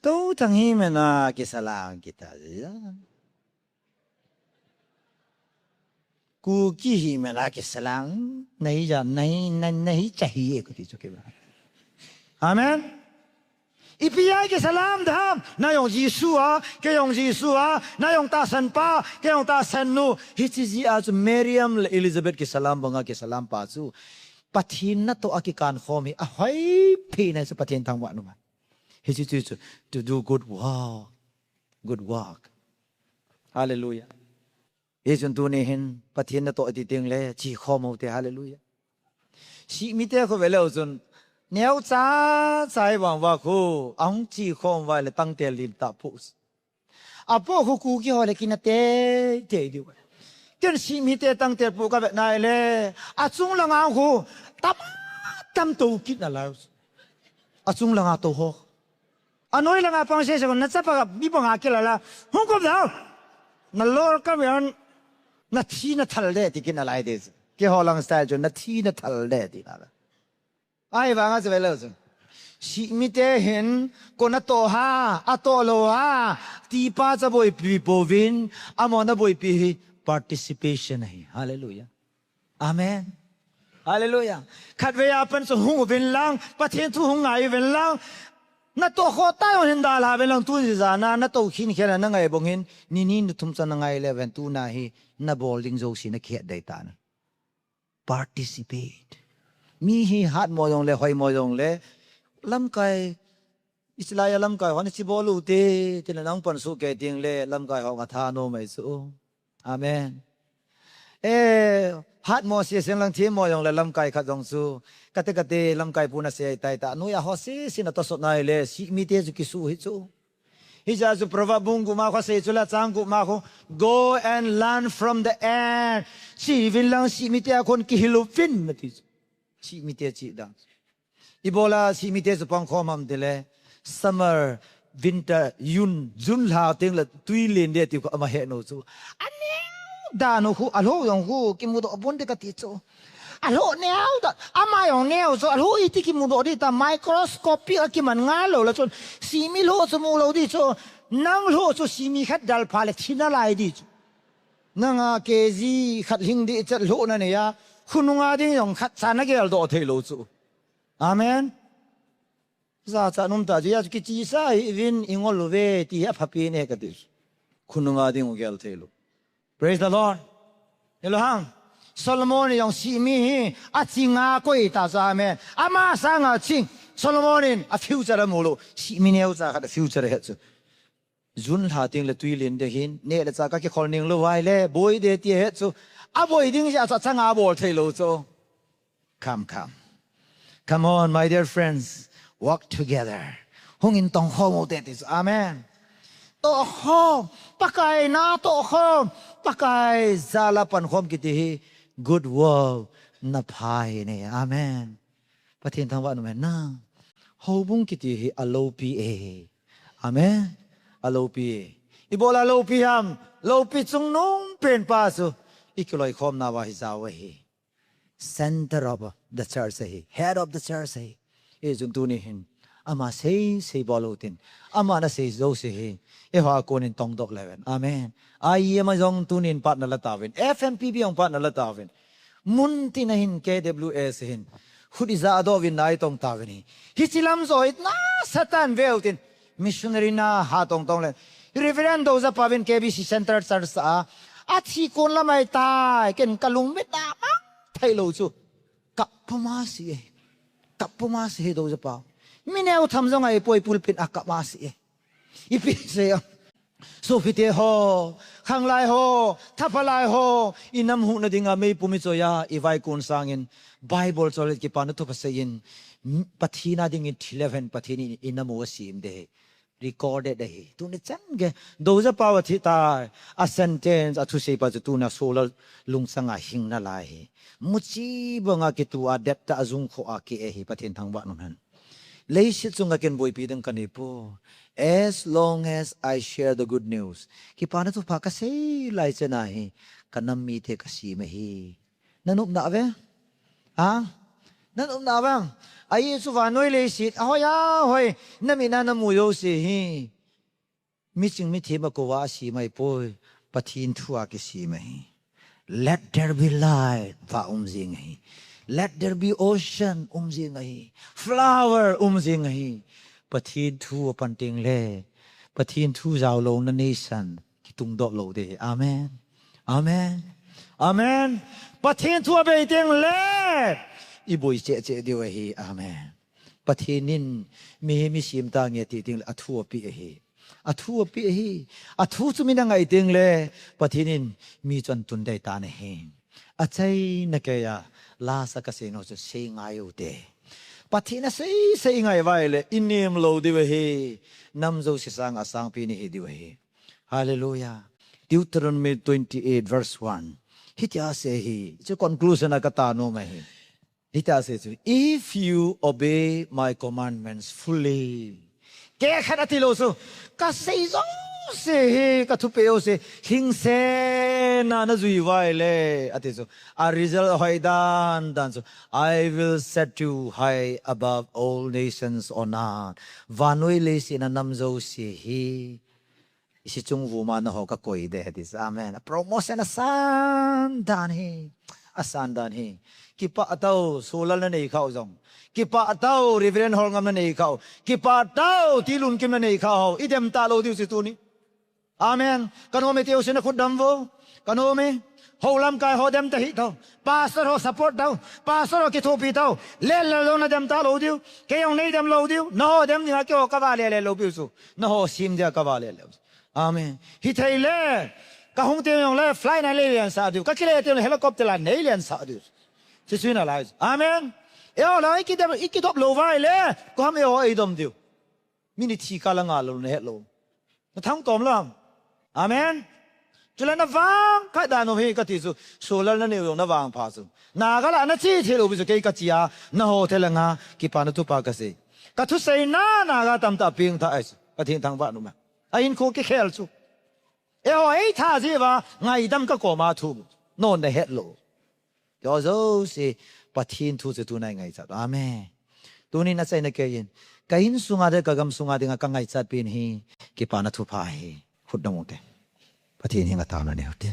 Touthang hi mena kisalam kita jia. Kuki hi mena kisalam, nahi ja, nahi, nahi, nahi chahiye kati chu kiba. Amen. Ipi a kisalam dem, na jong Jesu a, kei jong Jesu a, na jong tahsan pa, kei jong tahsan nu. Hiche jeh a chu Mariam le Elizabeth kisalam banga kisalam pa chu. Pathen natoh a kikan khom hi ahoi pi na chu Pathen thangvah nom. Hiche chu chu to do good work. Good work. Hallelujah. Hichun tuni hin Pathen natoh iti teng le chi khom u te, hallelujah. Sihmite khu ve leu chun neocha cha hi vang va khu ahung chi khom va le tangtel din ta pu. Apo khu Kuki ho le kina te te diu. Ken sihmite tangtel pu ka ve nai le achung langa khu tam tam to kit na la. Achung langa to ho. Anoi langa pang se se na chapa mi panga kila la. Hung kop dau. Na lor ka ve an na thi na thal de ti kina lai de. Keiho lang style chu na thi na thal de ti na la. Ahivanga chu ve leu chu. Sihmite hin ko natoh ha, atoh lou ha, ti pa cha boipi pouvin, amon aboipi hi participation ahi. Hallelujah. Amen. Hallelujah. Khatvei a pan chu hung uvin lang, Pathen thu hung ngai uvin lang. Natoh kho ta jong hin dalha uvin lang, tun jana natoh khin khel a na ngai bong hin, ni ni ni thum cha na ngai le uvin tuna hi, na bol ding jouse na kihet dei ta na. Participate. Mi hi hatmo jong le, hoimo jong le, lamkai, ichilai a lamkai hon ichi bol u te, ti le nang pan su ke ting le, lamkai hon atha nom mai chu. Amen. Eh, hatmo se seng lang themmo jong le lamkai khat jong chu. Kate kate lamkai pu na se tai ta. Noi a ho se se na to sot nai le, sihmite chu kisu hi chu. Hijeh chu Proverb bung gup ma khu sei chu la chang gup ma khu, "Go and learn from the ant." Chi vin lang sihmite a kon kihil uvin na ti chu. Sihmite chi dang. Ibola sihmite chu pang khom ham ti le, summer, winter, June, June lha teng le tui len de ti khu ama he nom chu. Aneo dan u khu, alho jong khu, kimudoh bon de kati chu. Alho neo dan, ama jong neo chu, alho iti kimudoh di ta, microscope a kiman ngai lou la chun, sihmi lho chu mu lou di chu, nang lho chu sihmi khat dal pha le thi na lai di chu. Nanga K G khat hing di chat lho na nei a, khonunga ding jong khat cha na geldoh thei lou chu. Amen. Jachat um ta chu, hijeh chu kichesa hih uvin i ngol uve ti hi aphapen e kati. Khonunga ding u gel thei lou. Praise the Lord. Hello hang. Solomon jong sihmi hi aching a koi ta chu, amen. Ama sanga ching. Solomon in a future amu lou. Sihmi neocha khat a future ahe chu. June lha teng le tui len de hin, neh le chah ka kikhol ning lou vai le, boi de ti ahe chu. Aboi ding jeh a chu achanga abol thei lou chu. Come, come. Come on, my dear friends. Work together. Hung in tong khom u te ti chu. Amen. Toh khom. Pakai na toh khom. Pakai jal a pan khom kiti hi. Good work. Na pha hi ne. Amen. Pathen thangvah nom hen na. Houbung kiti hi aloupi e. Amen. Aloupi e. Ibola loupi ham. Loupi chungnung pen pa chu. I kiloikhomna uva hi jao ahi. Center of the church ahi. Head of the church ahi. Hichun tuni hin. Ama sei sei bol u tin. Ama na sei jouse hi. Eiho a kon in tongdoh leu hen. Amen. I E M a jong tuni hin pat na la tauvin. F M P B jong pat na la tauvin. Mun tin a hin K W S hin. Khut ija adoh uvin na i tong tauvin hi. Hiche lam joh hi na Satan veu tin. Missionary na ha tong tong le. Reverend Doja pa vin K B C Center Church a. Athi kon lam ahi tai. Ken ka lungmit na mang thei lou chu. Kap puma si e. Kap puma si he Doja pa. Mi neo tham jong ahi poi pulpit a kap ma si e. Ipi sei a. Sopite ho, khanglai ho, thapha lai ho, i nam huhna dinga meipum i choi a, i vaikon sangin, Bible chol le kipana thupha seiyin, Pathen a dingin thi leu hen Pathen in i nam u asem de. Recorded ahi. Tuni chan gei, Doja pa athi tai, a sentence, a thusei pa chu tuna solar lungchang a hing nalai hi. Muchi banga kitu a det ta a jung kho a ki e hi Pathen thangvah nom hen. Leiset chunga ken boipi ding ka nei poi. As long as I share the good news. Kipana thupha ka sei lai chan a hi. Ka nam mite ka sem ahi. Na nop na ve? Ha? Na nop na ve? Ahi chu vannoi leiset. Ahoi ahoi. Na mit na na mu jouse hi. Miching mithem a kou a asem ahi poi. Pathen thu a kisem ahi. Let there be light, va um jing ahi. Let there be ocean, um jing ahi. Flower, um jing ahi. Pathen thu a pan teng le. Pathen thu jao louna nation, kitungdoh lou de. Amen. Amen. Amen. Pathen thu a bei teng le. i boi cheh cheh diu ahi. Amen. Pathen in mi hi mi sem tange ti ding le athu api ahi. Athu api ahi. Athu chu mi na ngai ding le Pathen in mi chu ahin tun dei tan ahi. Achaina keiya lasa kasei nau chu sei ngai u te. Pathen asei sei ngai vai le i nem lou diu ahi. Nam jouse sanga asangpi nahi diu ahi. Hallelujah. Deuteronomy twenty-eight verse one. Hitia asei hi. Chu conclusion a kata nom ahi. Hitia asei chu, if you obey my commandments fully. Kei khat ati lou chu. Kasei jouse hi, kathupeh jouse. Hingse na na jui vai le. Ati chu. A result hoi dan dan chu. I will set you high above all nations on earth. Vannoi leiset a nam jouse hi. Isi chung vuma na ho ka koi de, ati chu. Amen. A promotion asan dan hi. Asan dan hi. Kipah tau, Solal na nei khau jong. Kipah tau, Reverend Holngam na nei khau. Kipah tau, Tilunkim na nei khau. I dem ta lou diu chu tuni. Amen. Ka nom e tiu chu na khut dam vo. Ka nom e. Hou lamkai ho dem ta hih tau. Pastor ho support tau. Pastor ho kithopi tau. Lel lel lou na dem ta lou diu. Kei jong nei dem lou diu. Na ho dem ni ma kei ho ka va lel lel lou piu chu. Na ho sem dia ka va lel lel. Amen. Hithei le. Ka hung teng jong le flight na lei lian sa diu. Ka kile teng le helicopter la nei lian sa diu. Chu chu na lai. Amen. Eiho la i kidem, i kidop lou vai le. Ko ham eiho i dom diu. Mi ni thi ka la nga lou na het lou. Na thang tom lam. Amen. Chule na vang khat dan u hi kati chu. Solal na neu jong na vang pha chu. Naga la na chi thei lou pi chu kei ka chi a. Na ho thei la nga. Kipana thupha kasei. Ka thusei na Naga tamtah peng tha ai chu. Ka thing thang va nu ma. A in khu kikhel chu. Eiho ei tha ji va ngaidam ka koma thu. Non na het lou. Kei ho jouse Pathen thu chu tuna i ngaichat. Amen. Tunin achaina keiyin. Ka insunga le ka gamsunga dinga ka ngaichat pen hi. Kipana thupha hi. Khut dong u te. Pathen henga taona neu te.